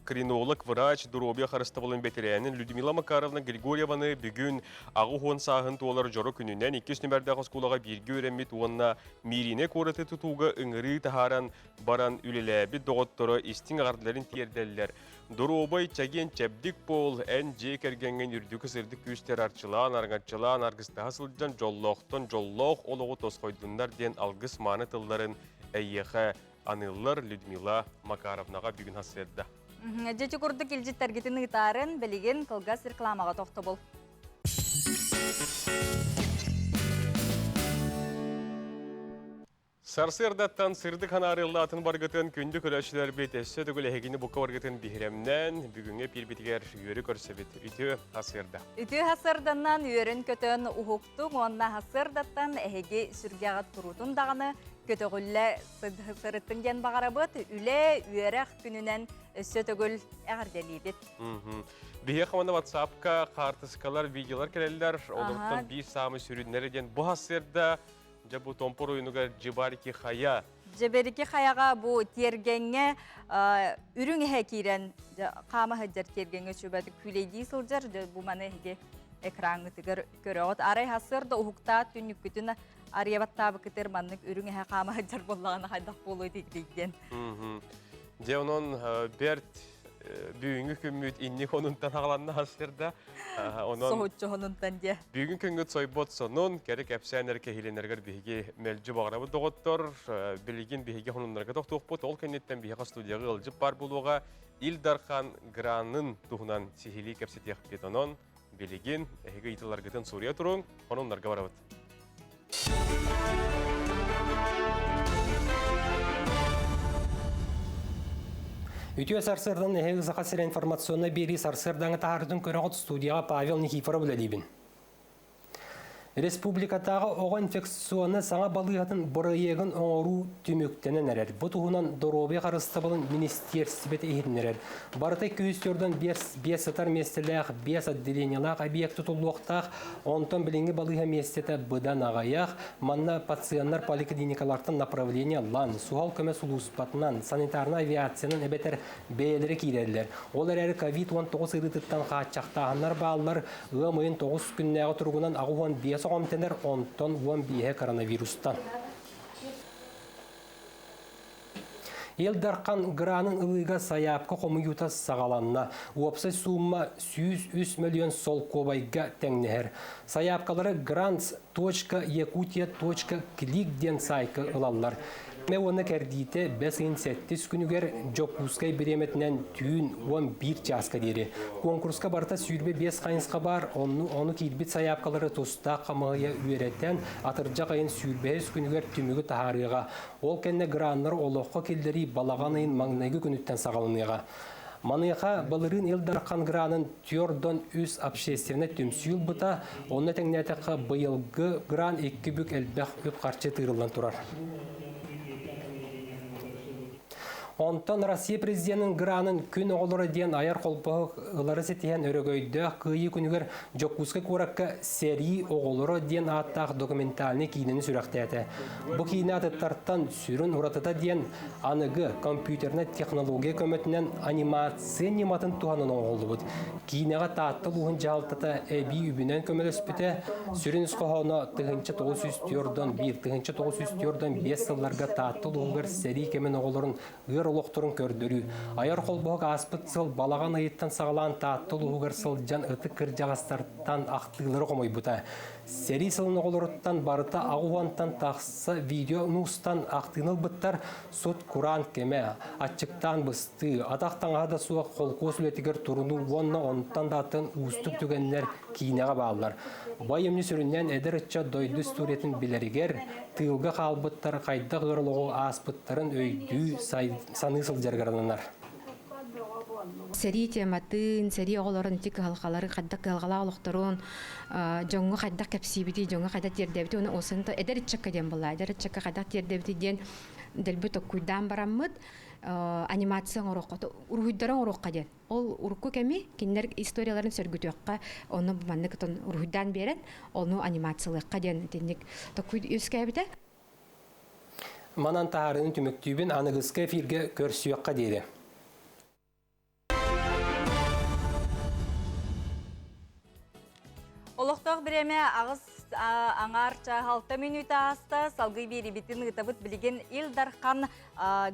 Эндокринолог, врач, доруобуйа харыстабылын бэтэрээнин Людмила Макаровна Григорьеваны бүгүн аҕыс уон сааһын туолар дьоро күнүнэн иккис нүмэрдээх оскуолаҕа бииргэ үөрэммит уонна Мииринэ куораты тутууга ыҥырыы таһааран баран үлэлээбит доҕотторо истиҥ эҕэрдэлэрин тиэрдэллэр. Доруобай, чэгиэн, чэбдик буол, эн дьиэ кэргэҥҥин үрдүкү сырдык күүстэр арчылаан, арыҥаччылаан, аргыстаһа сылдьан дьоллоохтон дьоллоох олоҕу тосхойдуннар диэн алгыс мааны тылларын эйиэхэ аныыллар Людмила Макаровнаҕа бүгүн сарсыарда. Дьэ курдук илдьиттэргитин ыытаарын билигин кылгас рекламаҕа тохтобул. Сарсыардаттан сырдык ханаарыллаатын баргытын күндү көрөөччүлэрбит өссө төгүл эһигини букка баргытын биһирэмнэн бүгүҥҥү эпиирбитигэр үөрү көрсөбүт. Үтүө сарсыарда. Үтүө сарсыарданан үөрүн-көтөн уһуктуҥ уонна сарсыардаттан эһиги сүргэҕит туруутун даҕаны көтөҕүллэ сырыттын диэн баҕарабыт. Үлэ, үөрэх күнүнэн өссө төгүл эҕэрдэлиибит. Биһиэхэ уонна WhatsApp-ка хаартыскалар, видеолар кэлэллэр. Олортон биир саамай сүрүннэрэ диэн бу сарсыарда Дьэ бу Томпор ойунугар Дьыбарики хайа. Дьэбэрики хайаҕа бу тиэргэҥҥэ үрүҥ эһэ киирэн хаама сылдьар тиэргэҥҥэ чүбэтик күүлэйдии сылдьар. Дьэ бу маны эһиги экраҥҥытыгар көрөҕүт. Арай сарсыарда уһуктаат түннүккүтүн арыйабаттаабыккытыгар маннык үрүҥ эһэ хаама сылдьар буоллаҕына хайдах буолуой диэн. Дьэ онон бэрт бүгүҥҥү күммүт инник онунтан аҕаланна сарсыарда. Онон Соһуччу хонунтан диэ. Бүгүн күҥҥүт сойбот сонун, кэрэ кэпсээн кэһиилэнэргэр биһиги мэлдьи баҕарабыт доҕоттор. Билигин биһиги хонуннарга тохтуохпут. Ол кэнниттэн биһиэхэ студияҕа ыалдьыт баар буолуоҕа. Ил Дархан гранын туһунан сиһилии кэпсэтиэхпит. Онон билигин эһиги ыйытыыларгытын суруйа туруҥ, хонуннарга барабыт. Үтүө сарсыардан эһиги Саха сирэ информационнай биэрии сарсыардааҥы таһаарытын көрөҕүт студияҕа Павел Никифоров үлэлиибин. Республикатааҕы оҕо инфекционнай саҥа балыыһатын бырайыагын оҥоруу түмүктэнэн эрэр. Бу туһунан доруобуйа харыстабылын министиэрстибэтэ иһитиннэрэр. Барыта 204 5 сытар миэстэлээх 5 отделениелаах объект тутуллуохтаах. Онтон билиҥҥи балыыһа миэстэтэ быдан аҕыйах. Манна пациеннар поликлиникалартан направление ылан, суһал көмө сулууспатынан, санитарнай авиациянан эбэтэр бэйэлэрэ киирэллэр. Ол эрээри ковид-19 ыарыытыттан хааччахтааһыннар бааллар. Ыам ыйын 9 күннээҕи туругунан 85 оҕо эмтэнэр, онтон 15-э коронавирустан. Ил Дархан гранын ылыыга сайаапка хомуйуута саҕаланна. Уопсай суумма 103 мөлүйүөн солкуобайга тэҥнэһэр. Сайаапкалары grants.yakutia.click диэн саайка ылаллар. Мэ уонна кэрдиитэ бэс ыйын сэттис күнүгэр Дьокуускай бириэмэтинэн түүн 11 чааска диэри. Куонкуруска барыта 25 хайысха баар, ону киирбит сайаапкалары тустаах хамыыһыйа үөрэтэн, атырдьах ыйын 25 күнүгэр түмүгү таһаарыаҕа. Ол кэннэ граннары олоххо киллэрии балаҕан ыйын маҥнайгы күнүттэн саҕаланыаҕа. Маныаха былырыын Ил Дархан гранын түөрт үс общественнай түмсүү ылбыта, онно тэҥнээтэххэ быйылгы гран икки бүк элбэх үп-харчы тыырыллан турар. Онтон Россия президенин гранын күн оҕолоро диэн айар холбоһук ылары ситиһэн өрөгөйдөөх кыайыы күнүгэр Дьокуускай куоракка Сэрии оҕолоро диэн ааттаах документальнай киинэни сүрэхтээтэ. Бу киинэ атыттартан сүрүн уратыта диэн аныгы компьютернай технология көмөтүнэн анимация ньыматын туһанан оҥоһуллубут. Киинэҕэ Таатта улууһун дьаһалтата эбии үбүнэн көмөлөспүтэ. Сүрүн ис хоһооно 1941 1945 сылларга Таатта улууһугар сэрии кэмин оҕолорун ыар олохторун көрдөрүү. Айар холбоһук ааспыт сыл балаҕан ыйыттан саҕалаан Таатта улууһугар сылдьан ытык кырдьаҕастартан ахтыылары хомуйбута. Сэрии сылын оҕолоруттан барыта аҕыс тахса видео устан ахтыыны ылбыттар. Сут кураан кэмэ, аччыктаан быстыы, атах таҥаһа да суох холкуос үлэтигэр турунуу уонна онтон да атын уустук түгэннэр киинэҕэ бааллар. Бу айымньы сүрүннээн эдэр ыччат дойду историятын билэригэр, тыылга хаалбыттар хайдах ыар олоҕу ааспыттарын өйдүү, саныы сылдьарыгар ананар. Сэрии тематын, сэрии оҕолорун ити кыһалҕалары, хайдах кыһалҕалаах олохторун, дьоҥҥо хайдах кэпсиибитий, дьоҥҥо хайдах тиэрдэбитий, уонна осынто эдэр ыччакка диэн буолла, эдэр ыччакка хайдах тиэрдэбитий диэн дэлби токкуйдаан бараммыт анимация оҥоруохха, уруһуйдары оҥоруохха диэн. Ол урукку кэми кинилэр историяларын сөргүтүөххэ, ону маннык уруһуйдаан биэрэн, ону анимациялыахха диэн итинник токкуй үөскээбитэ. Манан таһаарыыны түмүктүүбүн аныгыскы эфиргэ көрсүөххэ диэри. Олохтоох бириэмэ аҕыс аҥаар чаас алта мүнүүтэ ааста. Салгыы биэрибитин ыытабыт билигин Ил Дархан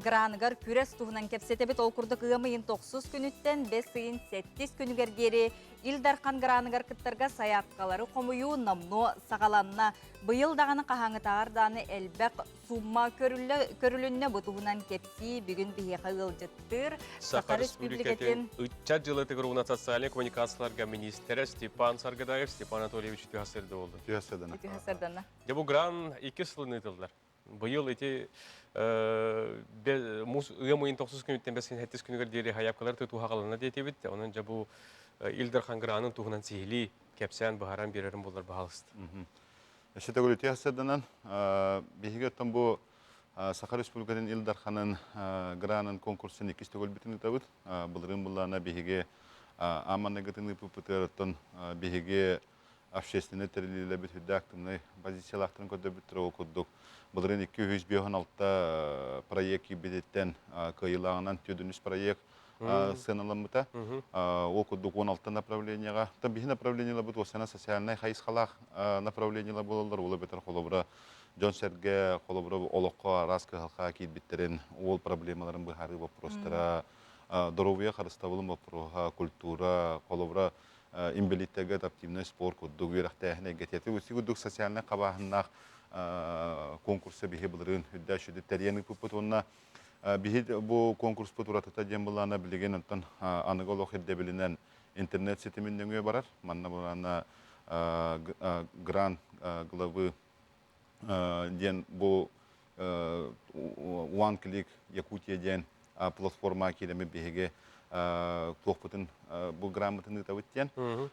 граныгар күрэс туһунан кэпсэтэбит. Ол курдук ыам ыйын тохсус күнүттэн бэс ыйын сэттис күнүгэр диэри Ил Дархан граныгар кыттарга сайаапкалары хомуйуу номнуо саҕаланна. Быйыл даҕаны хаһааҥҥытааҕар даҕаны элбэх сумма көрүлүннэ. Бу туһунан кэпсии бүгүн биһиэхэ ыалдьыттыыр Саха Республикатын ыччат дьылытыгар уонна социальнай коммуникацияларга министрэ Степан Саргыдаев. Степан Анатольевич үтүө сырды болду. Үтүө сырдана. Үтүө сырдана. Дьэ бу гран икки сылын ыытыллар. Быйыл ити муус ыам ыйын тохсус күнүттэн бэс сэттис күнүгэр диэри хайапкалар тутуһаҕалана диэтибит. Онон дьэ бу Ил Дархан гранын туһунан сиһилии кэпсээн быһааран биэрэрин буллар баһаалыста. Өссө төгүл үтүө сырданан биһиги оттон бу Саха Республикатын Ил Дарханын гранын конкурсун иккис төгүлбүтүн ыытабыт. Былырыын былаана биһиги ааманныгытын ыыппыппытыгар оттон биһиги общественнай тэриллиилэрбит үрдэ активнай позициялаахтарын көрдөрбүттэр ол курдук былырыын 256 проект киирбититтэн кыайыылааҕынан 43 проект сыаналаммыта. Ол курдук 16 направлениеҕа. Биһи направлениеларбыт уосана социальнай хайысхалаах направлениелар буолаллар. Ол эбэтэр холобура дьон-сэргэ холобура олоххо араас кыһалҕа киирбиттэрин, ол проблемаларын быһаарыы боппуруостара, доруобуйа харыстабылын боппуруоһа, культура, холобура инбэлииттэргэ адаптивнай спорт курдук үөрэхтээһин эйгэтэ. Ити курдук социальнай хабааһыннаах конкурса биһи былырыын үрдэ сүдү тэрийэн ыыппыппыт уонна биһи бу конкурспут уратыта диэн былаана билигин онтон аныгы олох ирдэбилинэн интернет ситимин нөҥүө барар. Манна былаана грант главы диэн бу One Click Якутия диэн платформа киирэммит биһиги туохпутун бу грамотын ыытабыт диэн.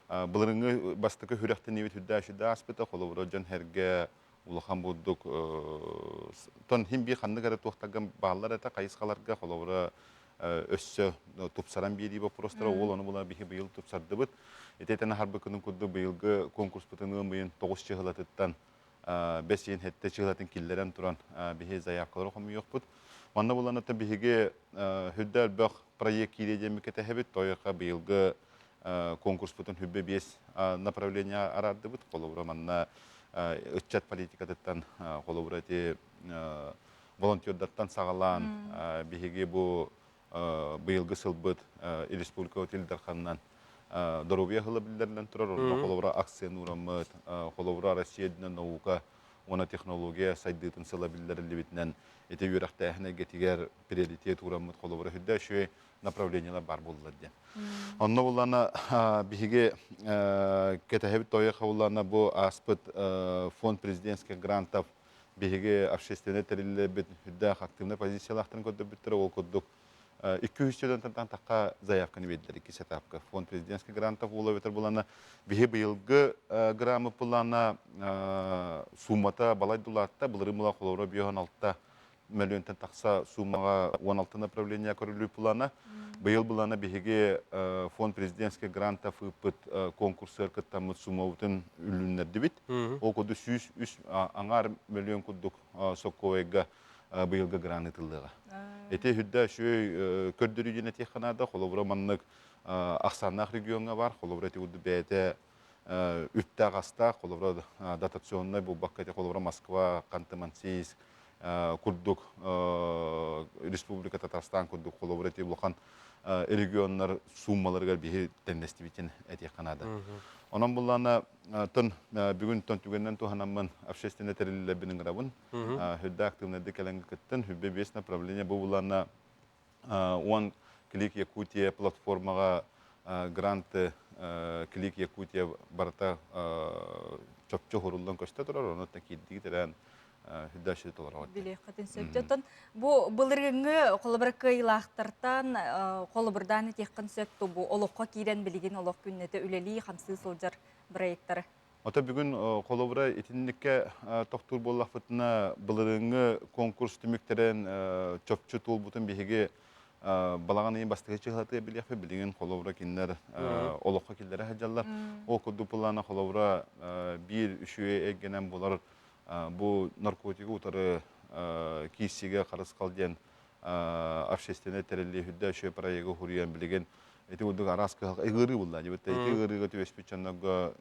Былырыҥҥы бастакы күрэхтэниибит үрдээ сүдэ ааспыта, холобура дьон сэргэ улахан бурдук тон хин бии ханнык эрэ туохтарга бааллар этэ хайысхаларга холобура өссө тупсаран биэрии боппуруостара ол ону була биһи быйыл тупсардыбыт. Ити этэн аһарбыккытын курдук быйылгы конкурспутун ыам ыйын тоҕус чыһылатыттан бэс ыйын сэттэ чыһылатын киллэрэн туран биһи заявкалары хомуйуохпут. Манна буланыта биһиги хүрдэ элбэх проект киириэ диэн кэтэһэбит. Тойоха быйылгы конкурспутун хүббэ биэс направление араардыбыт. Холобура манна ыччат политикатыттан холобура ити волонтердартан саҕалаан биһиги бу быйылгы сылбыт республика Ил Дарханынан доруобуйа сыла биллэринэн турар. Онно холобура акцияны уураммыт, холобура Россия үрдүнэн наука уонна технология сайдыытын сыла биллэриллибитинэн ити үөрэхтээһин эйгэтигэр приоритет уураммыт холобура үрдэ үчүгэй направлениелар бар буоллар диэн. Онно буллана биһиги кэтэһэбит тойо буллана бу ааспыт фонд президентских грантов биһиги общественнай тэриллэрбит үрдээх активнай позициялаахтарын көрдөрбүттэрэ ол курдук 200 тахха заявканы биэрдилэр иккис этапка фонд президентских грантов буола эбэтэр булана биһи быйылгы граммы пулана суммата балай дулаатта былырыын була холоро 56 мөлүйүөнтэн тахса суумаҕа 16 направление көрүлүү плана. Быйыл былана биһиги фонд президентских грантов ыыппыт конкурсыгар кыттаммыт суммабытын үлүннэрдибит. Ол курдук 103 аҥаар мөлүйүөн курдук соккуойга быйылгы грант ыытыллыаҕа. Ити үрдэ үчүгэй көрдөрүү диэн этиэххэ наада. Холобура маннык ахсааннаах региоҥҥа бар. Холобура ити курдук бэйэтэ үптээх-астаах, холобура дотационнай буолбакка ити холобура Москва, Ханты-Мансийск курдук Республика Татарстан курдук холобура ити улахан регионнар сууммаларыгар биһи тэннэстибитин этиэххэ наада. Онон буллаана тон бүгүн тон түгэннэн туһанаммын общественный тэриллэрбин ыҥырабын. Хүрдэ активнайды кэлэн кыттын. Хүрбэ биэс направление бу буллаана One Click Якутия платформаҕа гранты Клик Якутия барыта чопчу уһуруллан көстө турар, онон киирдии тэрээн хүддээши толороҕут. Билиэххитин сөп. Оттон бу былырыыҥҥы холобура кыайыылаахтартан холобурдаан этиэххин сөп бу олоххо киирэн билигин олох күннэтэ үлэлии хамсыы сылдьар проекттары. Ото бүгүн холобура итинниккэ тохтуур буоллахпытына, былырыыҥҥы конкурс түмүктэрин чопчу туолбутун биһиги балаҕан ыйын бастакы чыһылатыгар билиэхпит. Билигин холобура кинилэр олоххо киллэрэ сылдьаллар. Ол курдук былаана холобура биир үчүгэй эйгэнэн буолар бу наркотигы утары киирсиигэ харысхал диэн общественнай тэриллии үрдэ үчүгэй проегы уһуруйан билигин ити курдук араас кыһалҕа ыарыы булла дибит ити ыарыыга түбэспит дьоннорго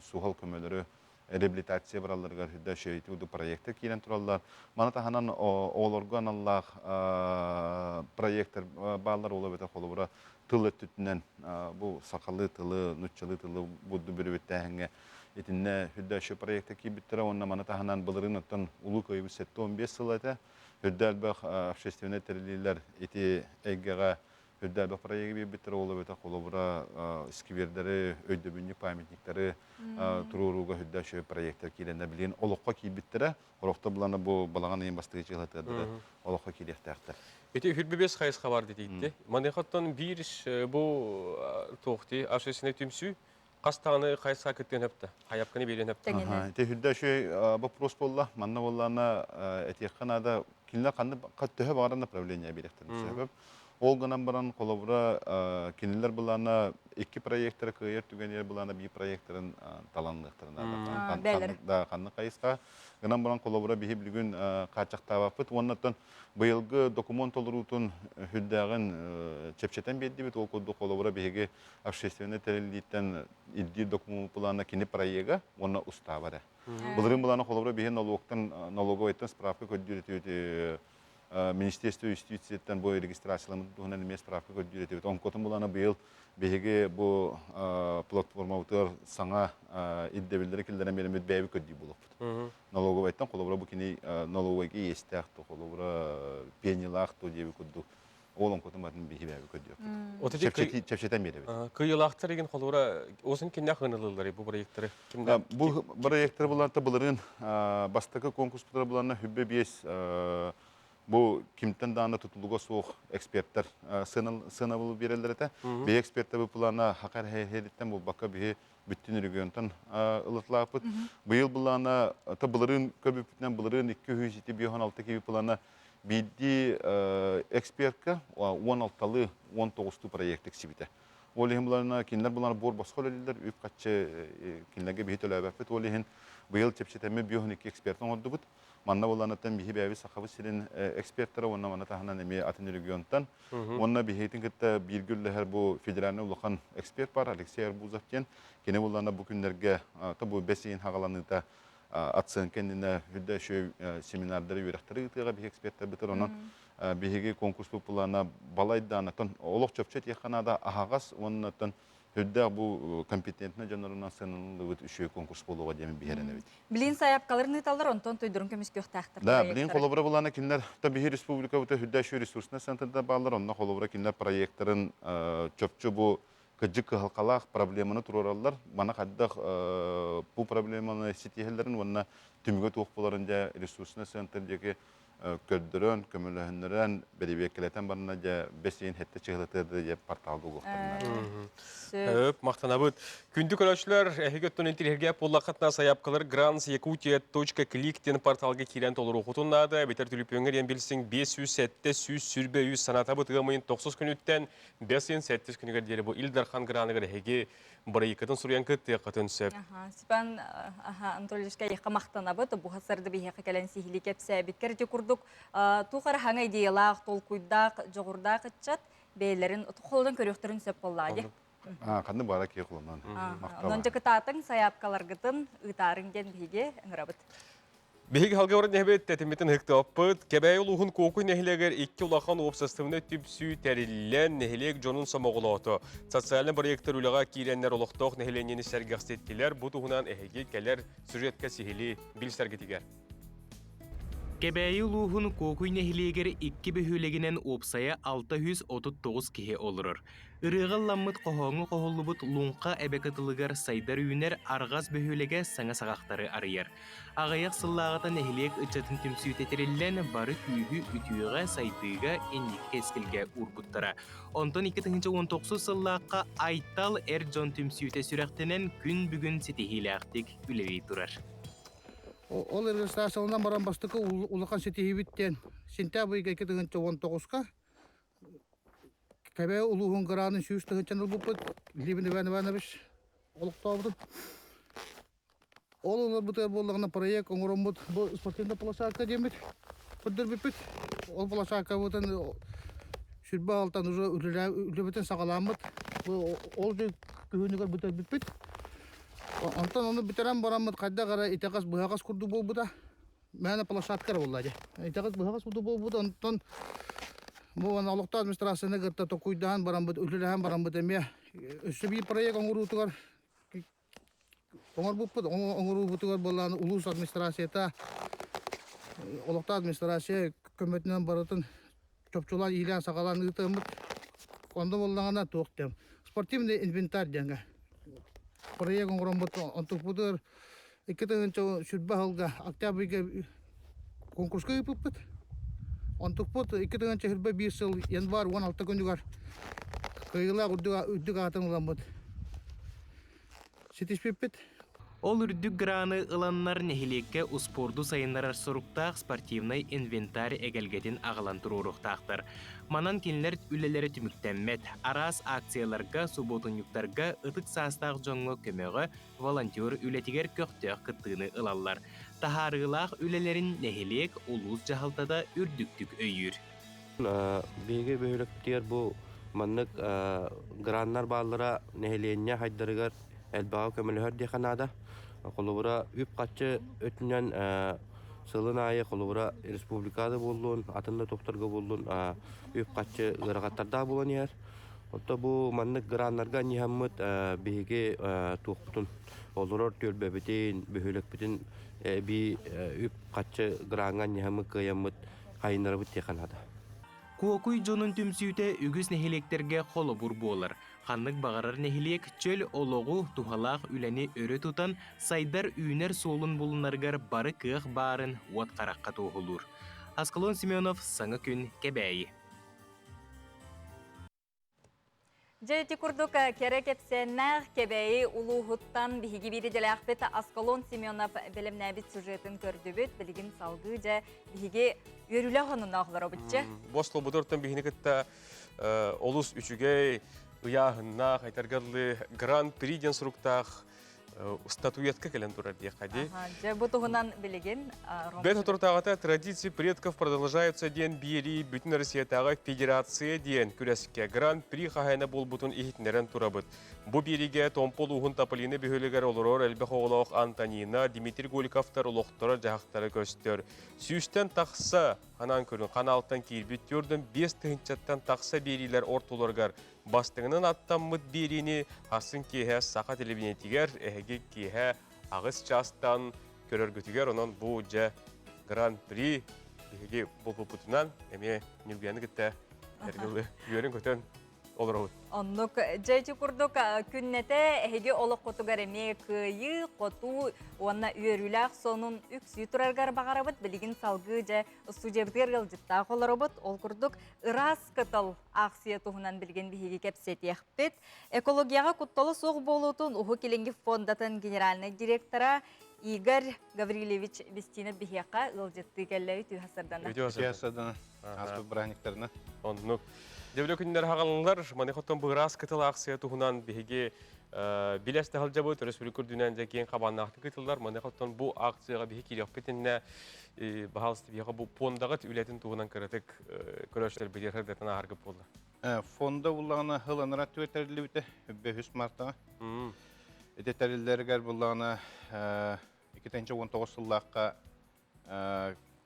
суһал көмөлөрү реабилитация баралларыгар үрдэ үчүгэй ити курдук проекттар киирэн тураллар. Маны таһынан оҕолорго аналлаах проекттар бааллар ол эбэтэр холобура тыл өттүтүнэн бу сахалыы тылы, нуччалыы тылы бурду бүрүбүттээһиҥҥэ итиннэ үрдэ үчүгэй проекта киирбиттэрэ уонна маны таһынан былырыын оттон Улуу Кыайыбыт 75 сыл этэ. Үрдэ элбэх общественнай тэриллиилэр ити эйгэҕэ. Үрдээбэх проегы биэрбиттэр ол эбэтэ холобура сквердэри, өйдөбүнньүк памятниктары туруорууга үрдээ үчүгэй проектар киирэннэр билигин олоххо киирбиттэрэ. Орохто булана бу балаҕан ыйын бастакы чыһылатыардары олоххо киириэхтээхтэр. Ити 25 хайысха бар дитиитти. Маныхаттан биир бу туохти общественный түмсүү хас даҕаны хайысха кыттыан хөптө. Хайапканы биэриэн хөптө. Ити үрдээ үчүгэй вопрос буолла. Манна буоллаана этиэххэ наада кинилэр ханны төһө баҕарар направление биэриэхтэрин сөп. Ол гынан баран, холобура, кинилэр былаана икки проектора кыайар түгэнигэр былаана биир проекторын таланныахтарын наада. Да, ханнык хайысха. Гынан баран, холобура, биһи бүгүн хааччахтаабаппыт. Уоннаттан быйылгы докумуон толоруутун үрдээҕин чэпчэтэн биэрдибит. Ол курдук, холобура, биһиги общественнай тэриллииттэн ирдиир докумуон плана кини проега уонна устааба эрэ. Былырыын былаана холобура биһи налогтан налоговайтан справка көрдүүр этибит Министерство юстицияттан бу регистрацияламмыт туһунан эмиэ справка көрдүүр этибит. Онкотун булана быйыл биһиги бу платформабытыгар саҥа ирдэбиллэри киллэрэн биэрэммит бэйэбит көрдүү буолуохпут. Налоговайтан холобура бу кини налоговайга иэстээх то холобура пенилаах то диэби курдук ол онкотун батын биһи бэйэбит көрдүөхпүт. Чэпчэтэн биэрэбит. Кыйылаахтар деген холобура осын киннэх ынылыллар бу проекттары? Бу проекттары буланта былырыын бастакы конкурспутара буланна хүббэ биэс бу кимтэн дааны тутулуга суох эксперттэр сыанабылы биэрэллэр этэ. Биһи эксперттэр бу плана хакар хэһэриттэн булбакка биһи бүттүн регионтан ылытлааппыт. Быйыл былаана та былырыын көрбүппүтүнэн былырыын 256 киви плана биирдии экспертка 16-лыы 19-туу проект тиксибитэ. Ол иһин буларына кинилэр булар буор босхо үлэлииллэр, үп-харчы кинилэргэ биһи төлөөбөппүт. Ол иһин быйыл чэпчэтэммит биоһун эксперт оҥордубут. Манна буланыттан биһи бэйэбит Сахабыт сирин эксперттара уонна манна таһынан эмиэ атын регионтан. Уонна биһигитин кытта бииргэ үлэлэһэр бу федеральный улахан эксперт бар Алексей Арбузов диэн. Кини буллана бу күннэргэ то бу бэс ыйын хаҕаланыыта оценка иннинэ үрдэ үчүгэй семинардары үөрэхтэри ыытыаҕа биһи эксперттэрбитер. Онон биһиги конкурспут плана балайдаанаттан олох чопчу этиэххэ наада аһаҕас уоннаттан үрдээх бу компетентный дьоннорунан сыаналаныллыбыт үчүгэй конкурс буолуоҕа диэн биһирэнэбит. Билин сайапкаларын ыыталлар, онтон тойдорун көмүскүөхтээхтэр. Да, билин холобура булана кинилэр та биһи республикабыта үрдээх үчүгэй ресурсный центрда бааллар, онно холобура кинилэр проекттарын чопчу бу кыдьык кыһалҕалаах проблеманы туруораллар. Мана хайдах бу проблеманы ситиһэллэрин уонна түмүгэ туох буоларын дьэ ресурсный центр диэки көрдөрөн, көмөлөһүннэрэн, бэрэбиэркэлэтэн барна дьэ бэс ыйын хэттэ чыһылатыа дьэ порталга угуохтарына. Сөп, махтанабыт. Күндү көрөөччүлэр, эһиги өттүн интириһиргэ буоллаххытына сайаапкалар grantsyakutia.click диэн порталга киирэн толоруохутун наада. Эбэтэр түлүпүөҥҥэ диэн билсиҥ 507 123 санаатабыт ыам ыйын 9 күнүттэн 5 ыйын 7 күнүгэр диэри бу Ил Дархан граныгар эһиги бырайыккытын суруйан кыттыаххытын сөп. Степан Анатольевичка эйиэхэ махтанабыт. Бу сарда биһиэхэ кэлэн сиһилии кэпсээбиккэр ити курдук туох эрэ хаҥа идеялаах, толкуйдаах, дьоҕурдаах ыччат бэйэлэрин холонон көрүөхтэрин сөп буоллаа дии. Ханны баара киһи холонон. Онон дьыкытаатыҥ сайаапкаларгытын ыытаарыҥ диэн биһиги ыҥырабыт. Биһиги халга баран нэһибит тэтиммитин ыһыктыаппыт. Кэбээйи улууһун Куокуй нэһилиэгэр икки улахан уопсастыбаннай түмсүү тэриллэн, нэһилиэк дьонун сомоҕолоото. Социальнай проектар үлэҕэ киирэннэр олохтоох нэһилиэнньэни сэргэхситтилэр. Бу туһунан эһиги кэлэр сюжетка сиһилии билсэргитигэр. Кэбээйи улууһун Куокуй нэһилиэгэр икки бөһүөлэгинэн уопсайа 639 киһи олорор. Ырыаҕа ылламмыт хоһооҥҥо хоһуллубут Луҥха эбэ кытылыгар сайдар-үүнэр Арҕас бөһүөлэгэ саҥа саҕахтары арыйар. Аҕыйах сыллааҕыта нэһилиэк ыччатын түмсүүтэ тэриллэн, бары күүһү үтүөҕэ, сайдыыга, инники кэскилгэ уурбуттара. Онтон 2019 сыллаахха Айтал эр дьон түмсүүтэ сүрэхтэнэн күн бүгүн ситиһиилээхтик үлэлии турар. Ол регистрацияланан баран бастакы улахан ситиһиибит диэн сентябрь ыйга 2019-ка Кэбээйи улууһун гранын 100 тыһыынчаны ылбыппыт Левин Иван Иванович олохтообутун. Ол ыларбытыгар буоллаҕына проект оҥороммут бу спортивнай площадка диэммит көрдөрбүппүт. Ол площадкабытын сүрбэ алтан уже үлэбитин саҕалааммыт. Ол күһүнүгэр бүтэрбиппит. Онтон ону бүтэрэн бараммыт хайдах эрэ итэҕэс быһаҕас курдук буолбута. Мээнэ площадка эрэ буолла дии. Итэҕэс быһаҕас курдук буолбута. Онтон бу олохтоох администрацияны кытта токуйдаһан бараммыт, үлэлэһэн бараммыт эмиэ өссө биир проект оҥоруутугар Оҥорбуппут, оҥоруубутугар буоллаҕына улуус администрацията, олохтоох администрация көмөтүнэн барытын чопчулаан, иилээн-саҕалаан ыытыаммыт. Онно буоллаҕына туох диэм спортивный инвентарь диэҥҥэ проект оҥороммут онтукпутугар 2020 сылга октябрьга конкурска ыыппыппыт. Онтукпут 2021 сыл январь 16 күнүгэр кыайыылаах үрдүк аатын ыламмыт ситиспиппит. Ол үрдүк граны ыланнар нэһилиэккэ успуорду сайыннарар соруктаах спортивнай инвентарь эгэлгэтин аҕалан туруоруохтаахтар. Манан кинилэр үлэлэрэ түмүктэммэт. Араас акцияларга, субуотунньуктарга ытык саастаах дьоҥҥо көмөҕө волонтер үлэтигэр көхтөөх кыттыыны ылаллар. Таһаарыылаах үлэлэрин нэһилиэк, улуус дьаһалтата үрдүктүк өйүүр. Биһиги бөһүөлэкпитигэр бу маннык граннар бааллара нэһилиэнньэ хайдарыгар элбэҕи көмөлөһөр диэххэ наада. Холобура, үп-харчы өттүнэн сылын аайы холобура республикада да буоллун, атын да тохторго буоллун үп-харчы ыарахаттардаах буолан иһэр. Онто бу маннык граннарга анньыһаммыт биһиги туохпутун олорор түөлбэбитин, бөһүөлэкпитин эбии үп-харчы граҥҥа анньыһаммыт кыайаммыт хайыннарабыт диэххэ наада. Куокуй дьонун түмсүүтэ үгүс нэһилиэктэргэ холобур буолар. Ханнык баҕарар нэһилиэк чөл олоҕу, туһалаах үлэни өрө тутан, сайдар-үүнэр суолун булунарыгар бары кыах баарын уот харахха туоһулуур. Аскалон Семенов, Саҥа күн, Кэбээйи. Дьэ ити курдук кэрэ кэпсээннээх Кэбээйи улууһуттан биһиги биир идэлээхпит Аскалон Семенов бэлэмнээбит сюжетын көрдүбүт. Билигин салгыы дьэ биһиги үөрүүлээх онуннаах олоробутча. Бу ослобутуттан биһини кытта олус үчүгэй ыйааһыннаах, айтаргалы гран-при диэн суруктаах статуэтка кэлэн турар диэххэ дии. Дьэ, бу туһунан билигин Бэт соторутааҕыта «Традиции предков продолжаются» диэн биэрии Бүтүн Россиятааҕы федерация диэн күрэскэ Гран-при хаһаайына буолбутун иһитиннэрэн турабыт. Бу биэриигэ Томпо улууһун Тополина бөһүөлэгэр олорор элбэх оҕолоох Антонина, Дмитрий Голиковтар олохторо-дьаһахтара көстөр. Сүүстэн тахса, анаан көрүн, ханаалтан киирбит 45 тыһыынчаттан тахса биэриилэр ортолоругар Бастыҥынан аттаммыт биэриини сарсын киэһэ саха телевидениетигэр эһиги киэһэ 8 чаастан көрөргүтүгэр онон бу дьэ гран-при биһиги булбуппутунан эмиэ Ньургуяны кытта эргилы үөрэн-көтөн олоробут. Оннук дьэ ити курдук күннэтэ эһиги олоххутугар эмиэ кыайыы, хотуу уонна үөрүүлээх сонун үксүү тураргар баҕарабыт. Билигин салгыы дьэ студиябытыгар ыалдьыттаах олоробут. Ол курдук ыраас кытыл аахсыйа туһунан билигин биһиги кэпсэтиэхпит. Экологияҕа куттала суох буолуутун Уһук Илиҥҥи фондатын генеральнай директора Игорь Гаврильевич Бестинов биһиэхэ ыалдьыттыы кэллэ үтүө сардана. Үтүө сардана. Ааспыт бырааһынньыктарына. Оннук. Дебиле күннэр хагалылар, маны хотон быраас кытыл аахсыйа туһунан биһиги билэс таһылдьабыт, өрөспүүбүлүкэ үрдүнэн дьэ киэҥ хабааннаахтык ыытыллар. Маны хотон бу акцияҕа биһи киириэхпитиннэ баһаалыста биһиэхэ бу пуондаҕыт үлэтин туһунан кыратык көрөөччүлэрбитигэр сырдатан ааһаргыт буолла. Фонда буллаҕына хыланара түө тэриллибитэ 5 мартаҕа. Ити тэриллэригэр буллаҕына 2019 сыллаахха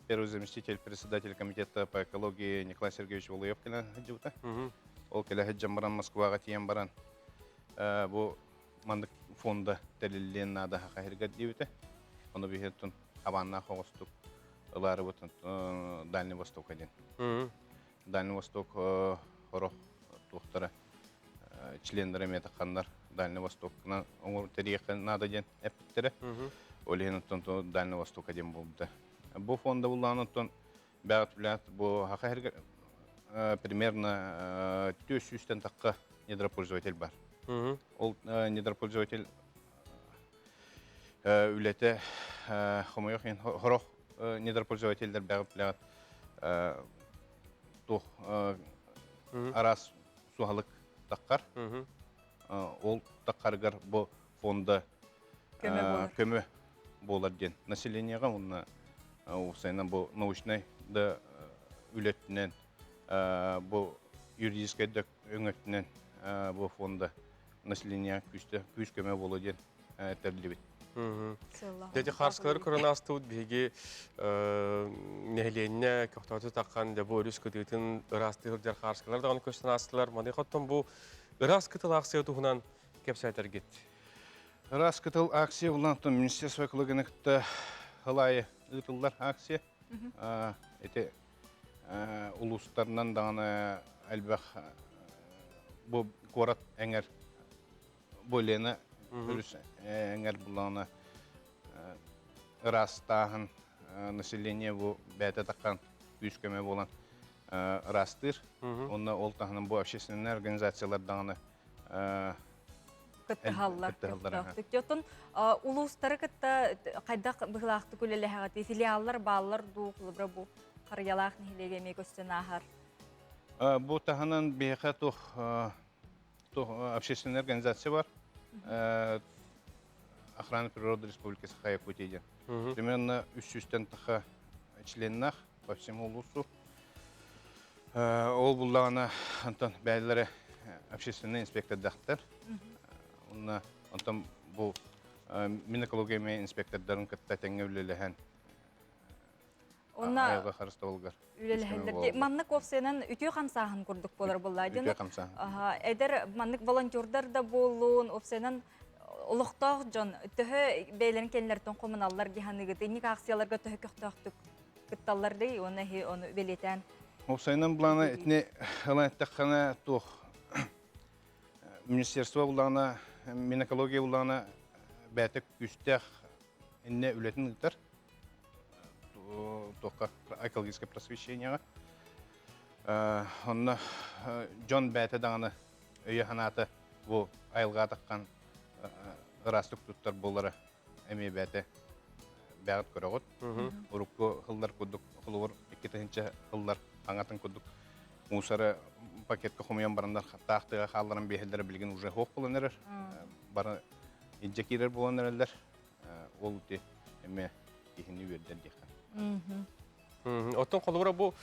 первый заместитель председателя комитета по экологии Николай Сергеевич Валуев кэлэн сылдьыбыта. Ол кэлэ сылдьан баран Москваҕа тиийэн баран бу маннык фонда тэриллиэн наада хахаһыргар диэбитэ. Ону биһиттэн хабааннаах оҕостук ылаарыбыт Дальний Восток диэн. Дальний Восток орох туохтара членнэрэ эмиэ тахханнар Дальний Востокна оҥор тэриэххэ наада диэн эппиттэрэ. Ол иһин оттон Дальний Востока диэн буолбута. Бу фонда буллаан оттон бэҕэт билээт бу хаха примерно 400-тэн тахха недропользователь бар. Ол недропользователь үлэтэ хомойох иһин хорох недропользователлэр бэҕэт билээт туох араас суһалык таххар. Ол таххарыгар бу фонда көмө буолар диэн населениеҕа уонна уопсайынан бу научнай да үлэтинэн бу юридическай да өҥөтүнэн бу фонда население күүстэ күүс көмө буолуо диэн тэриллибит. Дети харскалары көрөн астыбыт биһиги нэһилиэнньэ көхтөөтү таххан дьэ бу өрүс кытыытын ыраастыы сылдьар харскалар даҕаны көстөн аастылар. Маны хоттон бу ыраас кытыл акция туһунан кэпсээтэргит. Ыраас кытыл акция булан Министерство экологияны кытта хылайы ыытыллар акция. Ити улуустарынан даҕаны элбэх. Бу куорат эҥэр бу Лена өрүс эҥэр буллаҕына ыраастааһын население бу бэйэтэ таххан күүс көмө буолан ыраастыыр. Онно ол таһынан бу общественный организациялар даҕаны кыттыһаллар. Кыттыһаллар. Оттон улуустары кытта хайдах быһыылаахтык үлэлэһэҕитий? Филиаллар бааллар дуу, холобура бу Харыйалаах нэһилиэгэ эмиэ көстөн ааһар. Бу таһынан биһиэхэ туох общественная организация бар. Охрана природы Республики Саха-Якутия диэн. Примерно 300-тэн таха членнах по всему улусу. Ол буллаҕына онтон бэйэлэрэ общественный инспектордахтар. Онно онтон бу Минэкология инспектордарын кытта тэҥҥэ үлэлэһэн Онно айылҕа харыстабылыгар үлэлэһэллэр. Маннык уопсайынан үтүө хамсааһын курдук буолар буолла. Үтүө хамсааһын. Эдэр маннык волонтердар да буоллун, уопсайынан олохтоох дьон төһө бэйэлэрин кэннилэриттэн хомуналлар дии саныыгыт? Инник акцияларга төһө көхтөөхтүк кытталлар дии уонна эһи ону бэлиэтээн. Уопсайынан былаана итини ылан эттэххинэ туох министерство буллаҕына, Минэкология буллаҕына бэйэтэ күүстээх иннэ үлэтин ыытар. Туохха экологическое просвещениеҕа. Онно дьон бэйэтэ даҕаны өйө-санаата бу айылҕа таххан ыраастык туттар буолара эмиэ бэйэтэ бэҕэт көрөҕүт. Урукку сыллар курдук холобур 2000 сыллар аҥатын курдук мусоры пакетка хомуйан бараннар таах тыаҕа хаалларан биэһэллэрэ билигин уже суох буолан эрэр. Бары илдьэ киирэр буолан эрэллэр. Ол ити эмиэ киһини үөрдэр диэххэ. Оттон холобура бу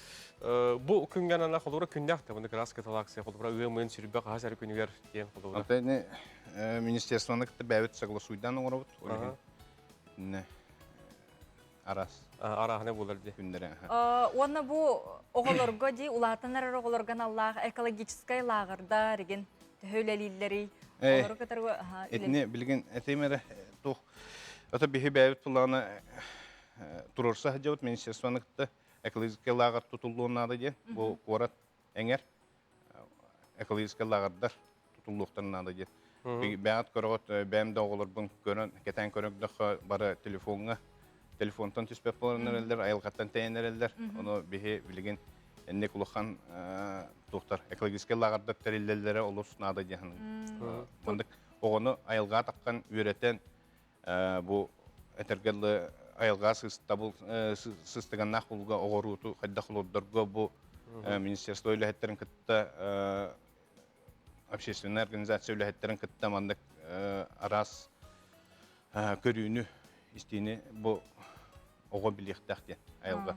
бу күҥҥэ анана холобура күннээх да бұны краска талакция холобура ыамын сүрбэ хаһас эрэ күнүгэр диэн холобура. Антон министерствоны кытта бэйэбит согласуйдан оҥоробут. Ол иһин арас. Арааһына буолар дии. Күннэрэ. Уонна бу оҕолорго дии улаатан эрэр оҕолорго аналлаах экологическай лааҕырдар игин төһө үлэлииллэрий? Олору кытары Этини билигин этим эрэ туох ото биһи бэйэбит тулаана туруорса сылдьабыт министерствоны кытта экологическай лааҕыр тутуллуон наада диэн бу куорат эҥэр экологическай лааҕырдар тутуллуохтарын наада диэн. Бэйэҕит көрөҕүт, бэйэм да оҕолорбун көрөн, кэтээн көрөгдөххө бары телефоҥҥа, телефонтан түспэт буолан эрэллэр, айылҕаттан тэйэн эрэллэр. Ону биһи билигин инник улахан туохтар экологическай лааҕырдар тэриллэллэрэ олус наада диэн. Маннык оҕону айылҕа таххан үөрэтэн бу этэргэ дылы айылҕа сыстабыл сыстыганнаах булга оҕорууту хайдах олордорго бу министерство үлэһиттэрин кытта общественная организация үлэһиттэрин кытта маннык араас көрүүнү истиини бу оҕо билиэхтээх диэн айылҕа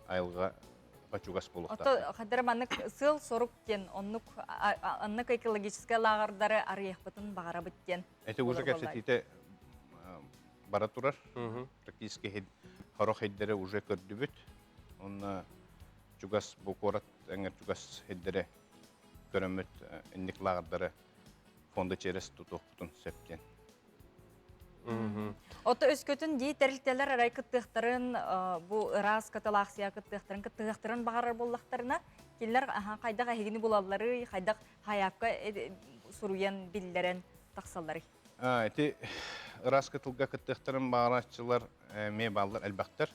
айылҕа чугас буолуохтаах. Ото хадара маннык сыал-сорук диэн оннук аннык экологическай лааҕырдары арыйыахпытын баҕарабыт диэн. Эти уже кэпсэтиитэ бара турар. Практически хорох хейдері уже көрдүбүт. Онно чугас бу куорат эҥэр чугас хейдері көрөммүт инник лааҕырдары фонда через тутуохпутун сөп диэн. Ото өскөтүн дии тэрилтэлэр арай кыттыахтарын бу ыраас каталааксыйа кыттыахтарын кыттыһыахтарын баҕарар буоллахтарына кинилэр хайдах эһигини булалларый, хайдах хайаапка суруйан биллэрэн тахсалларый? Ити ыраас кытылга кыттыахтарын баҕарааччылар эмиэ бааллар элбэхтэр.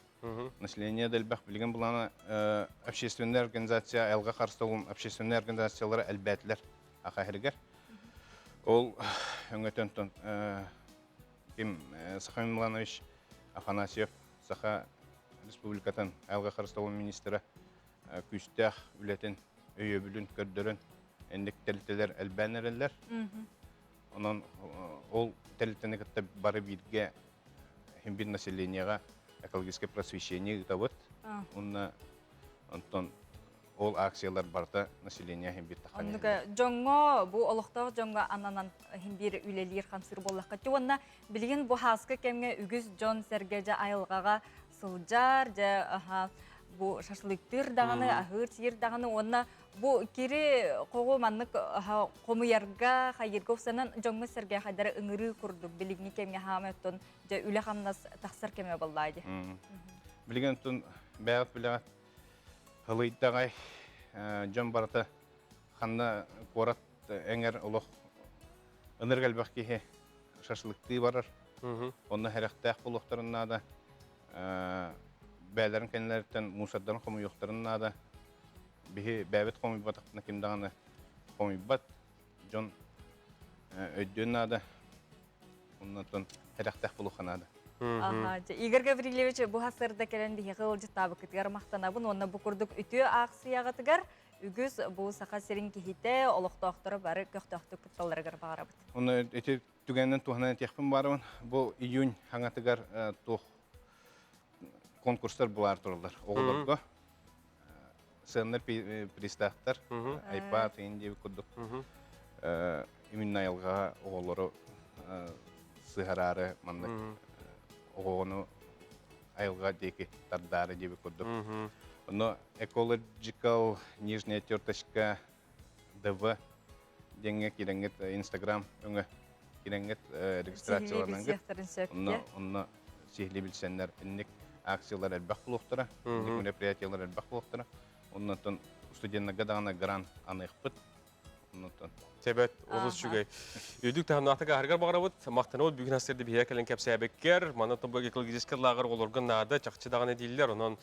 Население да элбэх. Билигин булана общественная организация, айылҕа харыстабылын общественная организациялара элбээтилэр аха иһиригэр. Ол өҥөтөн ким Саха Миланович Афанасьев Саха Республикатын айылҕа харыстабылын министрэ күүстээх үлэтин өйөбүлүн көрдөрөн инник тэрилтэлэр элбээн эрэллэр. Онон ол тэрилтэни кытта бары бииргэ хим населениеҕа экологическое просвещение ыытабыт. Уонна онтон ол акциялар барыта население хим бир таххан Оннук дьоҥҥо бу олохтоох дьоҥҥо ананан хим бир үлэлиир хамсыыр буоллахха уонна билигин бу хааскы кэмҥэ үгүс дьон сэргэ дьэ айылҕаҕа сылдьар дьэ бу шашлыктыыр даҕаны аһыыр сиир даҕаны уонна бу кири хоҕу маннык хомуйарга хайыырга уксанан дьоҥҥо сэргэ хайдары ыҥырыы курдук билиҥҥи кэмҥэ хаама оттон дьэ үлэ хамнас тахсар кэмэ буоллаа дии. Билигин оттон бэйэҕит билэҕит ылыйдаҕай дьон барыта ханна куорат эҥэр олох ынырык элбэх киһи шашлыктыы барар. Онно сэрэхтээх буолуохтарын наада. Бээлэрин кэннилэриттэн мусордарын хомуйуохтарын наада. Биһи бэйэбит хомуйбатахпытына ким даҕаны хомуйбат. Дьон өйдүөн наада. Оннотон сэрэхтээх буолуохха наада. Аха, Игорь Гаврильевич бу сарсыарда кэлэн биһиэхэ ыалдьыттаабыккытыгар махтанабын уонна бу курдук үтүө аахсыйаҕытыгар үгүс бу Саха сирин киһитэ, олохтоохторо бары көхтөөхтүк кытталларыгар баҕарабыт. Оны ити түгэнинэн туһанан этиэхпин баарыбын. Бу июнь хаҥатыгар туох конкурстар булаар тураллар оҕолорго. Сыаннар приставтар, iPad, диэбит курдук. Именно айылҕаҕа оҕолору сыһараары маннык оҕону айылҕа диэки тардаары диэбит курдук. Ону Ecological Нижняя Терточка ДВ диэҥҥэ киирэҥҥит Инстаграм өҥө киирэҥҥит регистрацияланаҥҥыт онно онно сиһилии билсэннэр инник акциялар элбэх буолуохтара, инник мероприятиялар элбэх буолуохтара. Оннотон студеннарга даҕаны грант аныахпыт. Оннотон Себет олус үчүгэй. Үрдүк таһымнаахтык аһаргар баҕарабыт. Махтанабыт бүгүн астырды биһиэ кэлэн кэпсээбиккэр. Манна тобу экологическай лааҕыр оҕолорго наада чахчы даҕаны дииллэр. Онон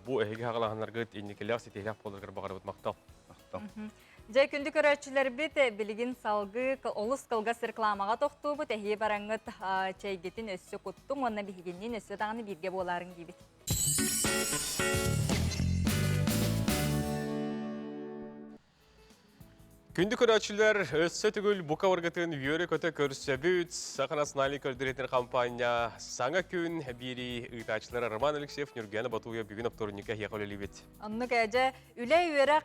бу эһиги хаҕалаһаннаргыт инникилээх ситиһилээх буоларгар баҕарабыт. Махтал. Махтал. Дьэ, күндү көрөөччүлэрбит, билигин салгыы олус кылгас рекламаҕа тохтуубут. Эһиги бараҥҥыт чэйгитин өссө куттуҥ уонна биһигинниин өссө даҕаны бииргэ буолаарыҥ диибит. Күндү көрөөччүлэр, өссө төгүл бука баргытын үөрэ-көтө көрсөбүт. Саха национальнай көрдөрүүтүн компания Саҥа күн биэрии ыытааччылара Роман Алексеев, Нюргена Батуя бүгүн оптуорунньукка эһиэхэ үлэлиибит. Оннук эдьэ үлэ-үөрэх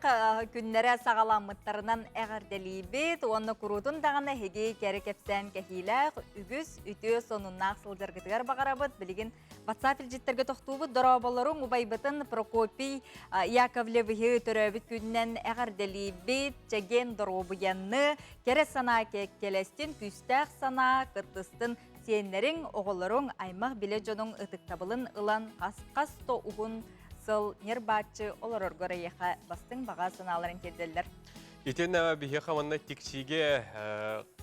күннэрэ саҕаламмыттарынан эҕэрдэлиибит уонна куруутун даҕаны эһиги кэрэ кэпсээн кэһиилээх, үгүс үтүө сонуннаах сылдьаргытыгар баҕарабыт. Билигин WhatsApp илдьиттэргэ тохтуубут дорооболоруҥ убайбытын Прокопий Яковлевиһы төрөөбүт күнүнэн эҕэрдэлиибит, чэгиэн доруобуйаны, кэрэ санаа кэккэлэстин, күүстээх санаа кыттыстын сиэннэриҥ, оҕолоруҥ, аймах билэ дьонуҥ ытыктабылын ылан хас-хас да уһун сыл ньир-бааччы олороргор эйиэхэ бастыҥ баҕа санааларын тиэрдэллэр. Итиэннэ биһиэхэ манна тиксиигэ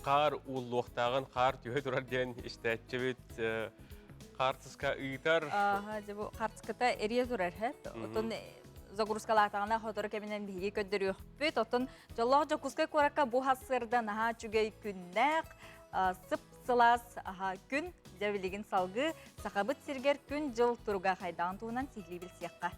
хаар ууллуохтааҕын хаар түһэ турар диэн истээччибит хаартыска ыытар. Ааха, дьэ бу хаартыската эрийэ турар, һэ. Отон загрузкалаатаҕына сотору кэминэн биһиги көрдөрүөхпүт. Оттон дьоллоох Дьокуускай куоракка бу сарсыарда наһаа үчүгэй күннээх, сып-сылаас күн. Дьэ билигин салгыы Сахабыт сиригэр күн-дьыл туруга хайдаҕын туһунан сиһилии билсиэххэ.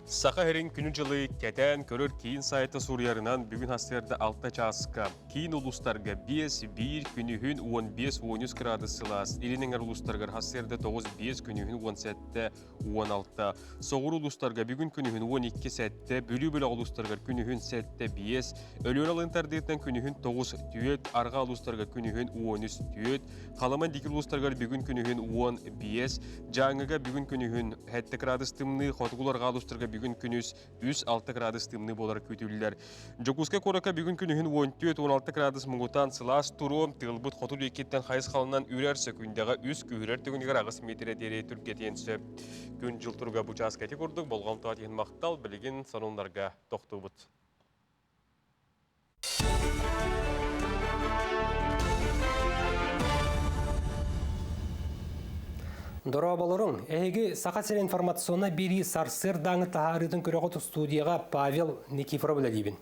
Саха сирин күнү-дьылы кэтээн көрөр киин сайта суруйарынан бүгүн сарсыарда 6 чааска киин улуустарга 5-1 күнүһүн 15-13 градус сылаас, илин эҥэр улуустарыгар сарсыарда 9-5 күнүһүн 17-16, соҕуруу улуустарга бүгүн күнүһүн 12-7, Бүлүү бөлөх улуустарыгар күнүһүн 7-5, Өлүөнэ алын тардыытынан күнүһүн 9-4, арҕаа улуустарга күнүһүн 13-4, Халыма дикир улуустарыгар бүгүн күнүһүн 15, Дьааҥыга бүгүн күнүһүн 7 градус тымныы, хотугуларга улуустарга бүгүн күнүс 3-6 градус тымныы буолар күүтүллэр. Дьокуускай куоракка бүгүн күнүһүн 14-16 градус муҥутаан сылаас туруо, тыалбыт хоту диэкиттэн хайысхалынан үрэр, сөкүүндэҕэ 3 күүһүрэр түгэнигэр 8 миэтэрэ диэри түргэтиэн сөп. Күн-дьыл туруга бу чааска ити курдук болҕомтоҕо иһин махтал, билигин сонуннарга тохтуубут. Дорооболоруҥ! Эһиги Саха сирин информационнай биэрии сарсыардааҥы таһаарыытын көрөҕүт студияҕа Павел Никифоров үлэлиибин.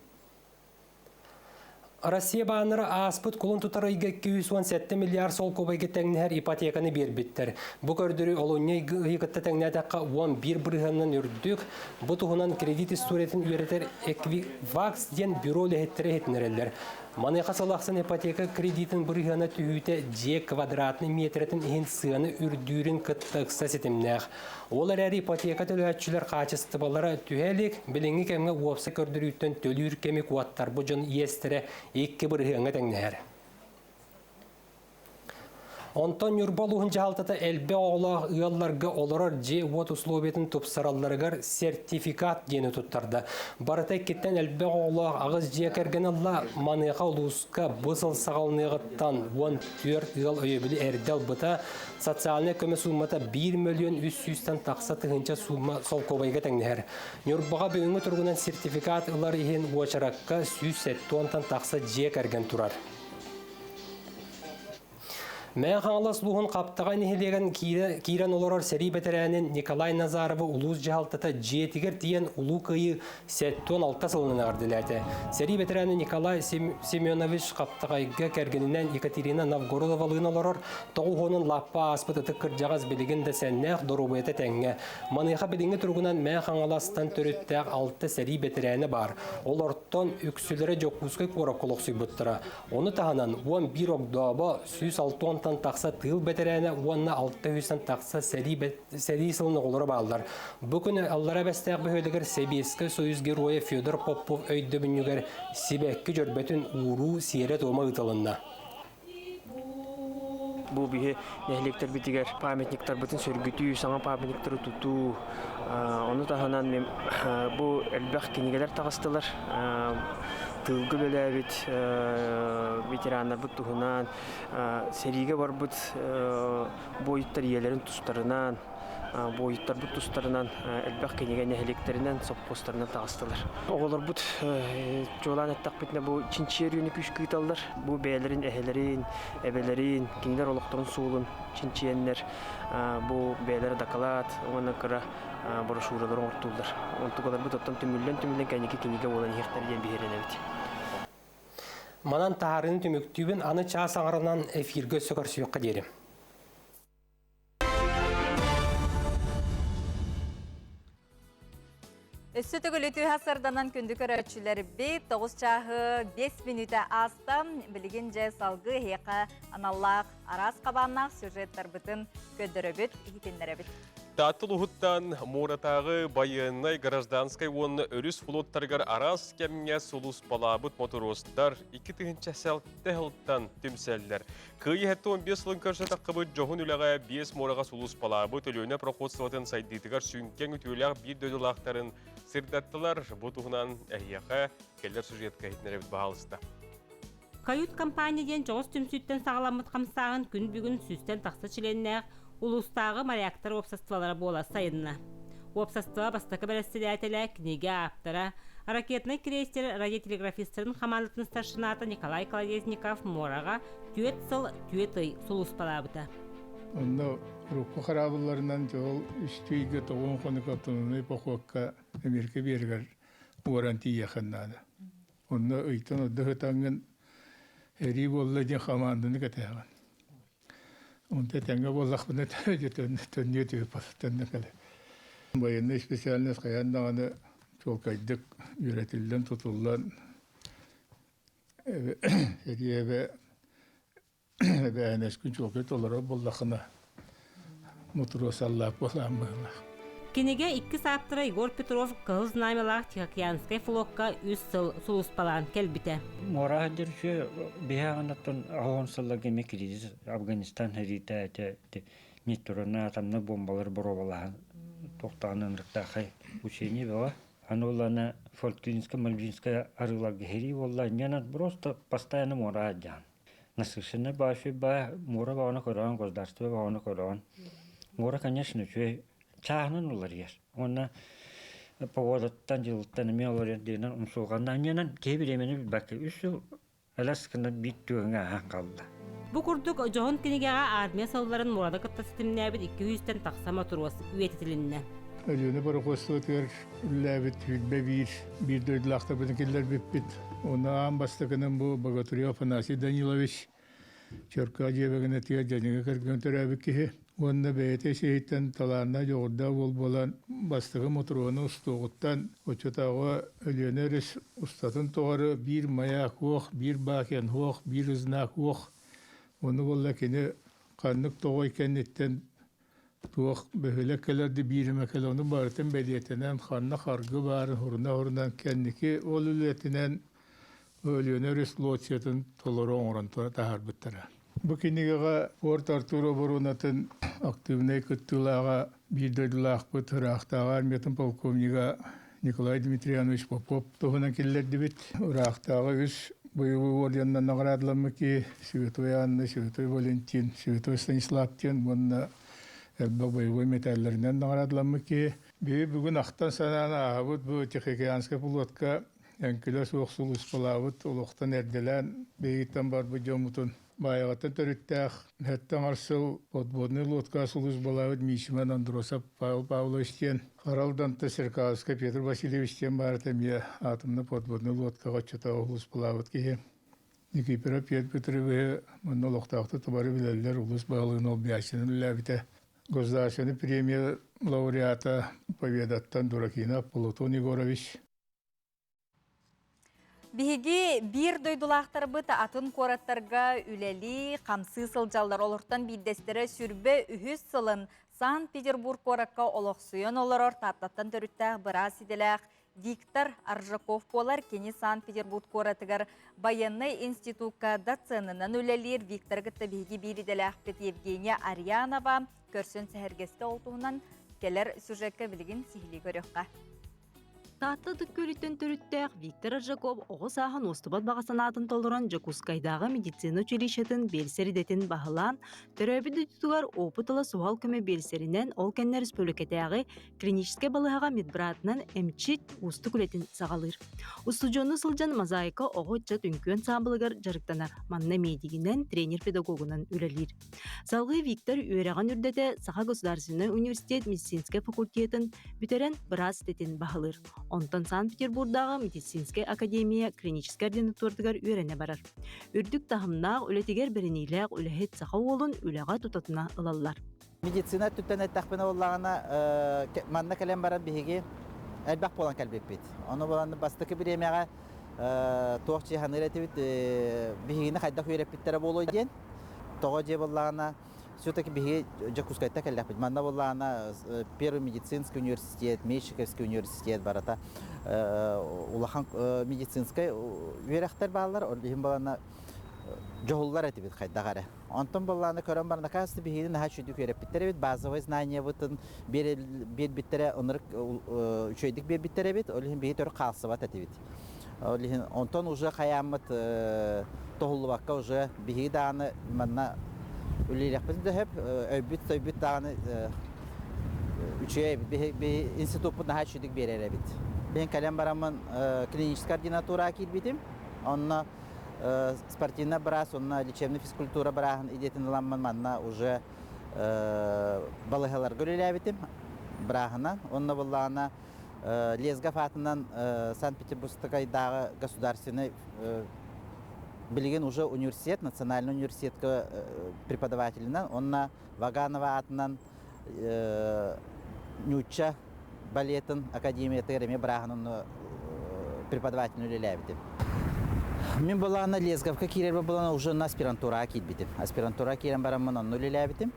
Россия бааннара ааспыт кулун тутар ыйга 217 миллиард солкуобайга тэҥнэһэр ипотеканы биэрбиттэр. Бу көрдөрүү олунньу ыйы кытта тэҥнээтэххэ 11 бырыһыанынан үрдүк. Бу туһунан кредит историятын үөрэтэр Equifax диэн бюро үлэһиттэрэ иһитиннэрэллэр. Маныаха сыл ахсын ипотека кредитин бырыһыана түһүүтэ дьиэ квадратный миэтэрэтин иһин сыана үрдүүрүн кытта ыкса ситимнээх. Ол эрээри ипотека төлөөччүлэр хаачыстыбалара түһэ илик, билиҥҥи кэмҥэ уопсай көрдөрүүттэн төлүүр кэми куоттарбыт дьон иэстэрэ 2 бырыһыаҥҥа тэҥнэһэр. Онтон Ньурба улууһун дьаһалтата элбэх оҕолоох ыалларга олорор дьиэ-уот условиятын тупсаралларыгар сертификат диэни туттарда. Барыта иккиттэн элбэх оҕолоох аҕыс дьиэ кэргэн ылла. Маныаха улууска бу сыл саҕаланыаҕыттан 14 ыал өйөбүлү эрдэ ылбыта. Социальнай көмө сууммата 1 мөлүйүөн 300-тэн тахса тыһыынча суумма солкуобайга тэҥнэһэр. Ньурбаҕа бүгүҥҥү туругунан сертификат ылар иһин уочаракка 170-тан тахса дьиэ кэргэн турар. Мэҥэ Хаҥалас улууһун Хаптаҕай нэһилиэгин киирэн олорор сэрии бэтэрээнин Николай Назаровы улуус дьаһалтата дьиэтигэр тиийэн Улуу Кыайыы 76 сылынан эҕэрдэлээтэ. Сэрии бэтэрээнэ Николай Семенович Хаптаҕайга кэргэнинэн Екатерина Новгородовалыын олорор, тоҕус уонун лаппа ааспыт ытык кырдьаҕас билигин да сэннээх доруобуйата тэҥҥэ. Маныаха билиҥҥи туругунан Мэҥэ Хаҥаластан төрүттээх алта сэрии бэтэрээнэ баар. Олортон үксүлэрэ Дьокуускай куоракка олохсуйбуттара. Ону таһынан 11 огдообо 160-тан тахса тыыл бэтэрээнэ уонна 600-тан тахса сэрии сылын оҕолоро бааллар. Бу күн Аллара Бэстээх бөһүөлэгэр Сэбиэскэй Союз Геройа Федор Попов өйдөбүнньүгэр сибэкки дьөрбөтүн ууруу сиэрэ-туома ыытылынна. Бу биһи нэһилиэктэрбитигэр памятниктарбытын сөргүтүү, саҥа памятниктары тутуу, ону таһынан бу элбэх кинигэлэр таҕыстылар. Тыылга үлэлээбит ветераннарбыт туһунан, сэриигэ барбыт буойуттар ийэлэрин тустарынан, буойуттарбыт тустарынан элбэх кинигэ нэһилиэктэринэн, сопхуостарынан таҕыстылар. Оҕолорбут чуолаан эттэхпитинэ бу чинчийэр үйэни күүскэ ыыталлар. Бу бэйэлэрин эһэлэрин, эбэлэрин, кинилэр олохторун суолун чинчийэннэр бу бэйэлэрэ дакылаат уонна кыра брошюралары оҥортууллар. Онтукаларбыт оттон түмүллэн-түмүллэн кэнники кинигэ буолан иһиэхтэр диэн биһирэнэбит. Манан таһаарыыны түмүктүүбүн аны чаас аҥарынан эфиргэ өссө көрсүөххэ диэри. Өссө төгүл үтүө сарданан күндү көрөөччүлэрбит 9 чааһы 5 мүнүүтэ ааста. Билигин дьэ салгыы эһиэхэ аналлаах араас хабааннаах сюжеттарбытын көрдөрөбүт, иһитиннэрэбит. Таатыл уһуттан Муоратааҕы байыаннай гражданскай уонна өрүс флоттарыгар араас кэмҥэ сулууспалаабыт мотуруостар 2007 сылтан түмсэллэр. Кыайыы 75 сылын көрсө таххыбыт дьоһун үлэҕэ биэс муораҕа сулууспалаабыт Өлүөнэ проходствотын сайдыытыгар сүҥкэҥ үтүөлээх биир дойдулаахтарын сырдаттылар. Бу туһунан эһиэхэ кэлэр сюжетка иһитиннэрэбит баһаалыста. Кают-компания диэн дьоҕус түмсүүттэн саҕаламмыт хамсааһын күн бүгүн сүүстэн тахса чилиэннээх улуустааҕы моряктар уопсастыбалара буола сайынна. Уопсастыба бастакы бэрэссэдээтэлэ, кинигэ ааптара, ракетнай крейсер радиотелеграфистарын хамаандатын старшината Николай Колодезников муораҕа түөрт сыл түөрт ый сулууспалаабыта. Онно урукку хараабылларынан дьол үстүү ыйга тоҕуон хонук автономнай похуокка Америка биэригэр уоран тиийиэххин наада. Онно ыйтан ордо сытаҥҥын эрии буолла диэн хамаанданы кэтэһэҕин. Онто тэҥҥэ буоллахпына төннүө түһүп төннө кэлэ. Военный специальность хайаан даҕаны чуолкайдык үөрэтиллэн, тутуллан эбэ эбээнэскин чуолкай толорор буоллаххына мотуруос аллаах буолаан быһыылаах. Кинигэ иккис ааптара Егор Петров Кыһыл Знамялаах Тихоокеанскай флокка үс сыл сулууспалаан кэлбитэ. Муора сылдьар үчүгэй биһиэхэ оһоон сылларга эмиэ кризис Афганистан сэриитэ этэ нейтрона атомнай бомбалар боруобалаһан туохтаҕын ынырыктаахай учение бөҕө. Аны улана Фольклинскай, Мальвинскай арыыларга сэрии буолла инньэ просто постоянно муора сылдьаһан. Насыщенный баашый баа муора баҕана көрөҕүн, государство баҕана көрөҕүн. Муора, конечно, үчүгэй чааһынан уларыйар. Уонна погодаттан, дьылыттан эмиэ уларыйар диэнэн умсулҕанна. Инньэнэн киһи бириэмэни билбэккэ үс сыл элэс гынан биир түгэҥҥэ ааһан хаалла. Бу курдук дьоһун кинигэҕэ армия сылларын муораны кытта ситимнээбит 200-тэн тахса мотуруос үйэтитилиннэ. Өлүөнэ борохуостубатыгар үлэлээбит сүүрбэ биир биир дойдулаахтарбытын киллэрбиппит. Онно аан бастакынан бу Богатырев Афанасий Данилович Чөркөөх дьиэбэгинэтигэр дьанига кэргэн төрөөбүт киһи уонна бэйэтэ ис-иһиттэн талааннаах дьоҕурдаах уол буолан бастакы мотуруону устуоҕуттан оччотооҕу Өлүөнэ өрүс устатын тухары биир маяк уох, биир бакен уох, биир знак уох. Ону буолла кини ханнык тоҕой кэнниттэн туох бөһүөлэк кэлэр да биир эмэ кэлэ ону барытын бэлиэтэнэн ханна харгы баарын хуруна-хурунан кэнники ол үлэтинэн Өлүөнэ өрүс лоциятын толору оҥорон таһаарбыттара. Бу кинигэҕэ Порт Артур оборуонатын активнай кыттыылааҕа биир дойдулаахпыт ыраахтааҕы армиятын полковнига Николай Дмитрианович Попов туһунан киллэрдибит. Ыраахтааҕы үс боевой орденынан наҕараадаламмыт киһи Святой Анна, Святой Валентин, Святой Станислав диэн уонна элбэх боевой мэтээллэринэн наҕараадаламмыт киһи. Биһи бүгүн ахтан-санаан ааһабыт бу Тихоокеанскай флотка эҥкилэ суох сулууспалаабыт, олохтон эрдэлээн биһигиттэн барбыт дьоммутун Баайаҕаттан төрүттээх сэттэ аҥар сыл подводнай лодка сулууспалаабыт Мичман Андросов Павел Павлович диэн, Харалданта Черкасскай Петр Васильевич диэн баарыта эмиэ атомнай подводнай лодкаҕа оччотооҕу сулууспалаабыт киһи. Никифоров Петр Петровиһы манна олохтоохтук табары билэллэр, улуус баһылыгын олбуйааччынан үлэлээбитэ. Государственный премия лауреата Победаттан Дуракинов Платон Егорович. Биһиги биир дойдулаахтарбыт атын куораттарга үлэлии, хамсыы сылдьаллар. Олортон биирдэстэрэ сүрбэ үһүс сылын Санкт-Петербург куоракка олохсуйан олорор Тааттаттан төрүттээх быраас идэлээх Виктор Аржаков буолар. Кини Санкт-Петербург куоратыгар байыаннай институкка доценынан үлэлиир. Викторы кытта биһиги биир идэлээхпит Евгения Арьянова көрсөн сэһэргэстэ ол туһунан кэлэр сюжекка билигин сиһилии көрүөххэ. Таатта Ытык Күөлүттэн төрүттээх Виктор Аржаков оҕо сааһын уостубат баҕа санаатын толорон Дьокуускайдааҕы медицина училищетын биэлсэр идэтин баһылаан, төрөөбүт дойдутугар опыт ыла суһал көмө биэлсэринэн, ол кэннэ республикатааҕы клиническэй балыыһаҕа медбратынан эмчит уустук үлэтин саҕалыыр. Устудьуоннуу сылдьан мозаика оҕо ыччат үҥкүү ансаамбылыгар дьарыктанар, манна медигинэн, тренер-педагогунан үлэлиир. Салгыы Виктор үөрэҕин үрдэтэ Саха государственнай университет медицинскэй факультетын бүтэрэн быраас идэтин баһылыыр. Онтон Санкт-Петербурдааҕы медицинскэй академия клиническэй ординатуратыгар үөрэнэ барар. Үрдүк таһымнаах үлэтигэр бэриниилээх үлэһит саха уолун үлэҕэ тутатына ылаллар. Медицина өттүттэн эттэхпинэ буоллаҕына, манна кэлэн баран биһиги элбэх буолан кэлбиппит. Ону буолан бастакы бириэмэҕэ туох дьиэ этибит, биһигини хайдах үөрэппиттэрэ буолуой диэн. Тоҕо дьиэ буоллаҕына, все-таки биһиги Дьокуускайтан кэллэхпит. Манна буоллаҕына Первый медицинский университет, Мечниковский университет барыта улахан медицинскэй үөрэхтэр бааллар. Ол иһин буоллаҕына дьоһуллар этибит хайдах эрэ. Онтон буоллаҕына көрөн баран, оказывается, биһигини наһаа үчүгүйдүк үөрэппиттэр эбит. Базовай знаниябытын биэрбиттэрэ, ынырык үчүгэйдик биэрбиттэр эбит. Ол иһин биһиги төрүт хаалсыбат этибит. Ол иһин онтон уже хайааммыт тоһуллубакка уже биһиги даҕаны манна үлэлиэхпит да сөп, өйбүт-төйбүт даҕаны үчүгэй биһи институппут наһаа үчүгүйдүк биэрэр эбит. Мин кэлэн бараммын клиническай ординатураҕа киирбитим. Онно спортивный быраас уонна лечебный физкультура бырааһын идиэтин ыламмын манна уже балыыһаларга үлэлээбитим бырааһынан. Онно буллаҕына Лесгов аатынан Санкт-Петербургскайдааҕы государственный билигин уже университет, национальный университетка преподавателинэн, онно Ваганова аатынан нуучча балетын академиятыгар эмиэ бырааһын преподавателин үлэлээбитим. Мин былаана Лесговка киирэрбэ булан уже на аспирантураҕа киирбитим. Аспирантура киирэн бараммын онно үлэлээбитим.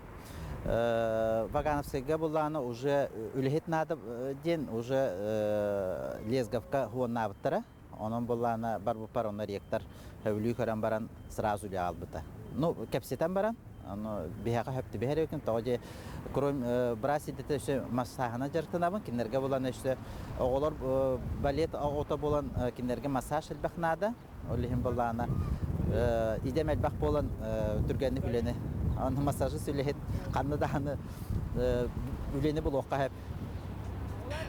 Вагановскайга буллаана уже үлэһит наада диэн уже Лесговка хуоннаабыттара. Онон буллаана барбыппар онно ректор сөбүлүү көрөн баран сразу үлэ албыта. Ну, кэпсэтэн баран, ону биһиэхэ хөп түбэһэр эбикин, тоҕо дьэ кроме быраас идэтэ өссө массааһына дьарыктанабын, кинилэргэ булан өссө оҕолор балет оҕото буолан кинилэргэ массаж элбэх наада. Ол иһин буоллаҕына идэм элбэх буолан түргэнник үлэни аны массажист үлэһит ханна даҕаны үлэни булуохха сөп.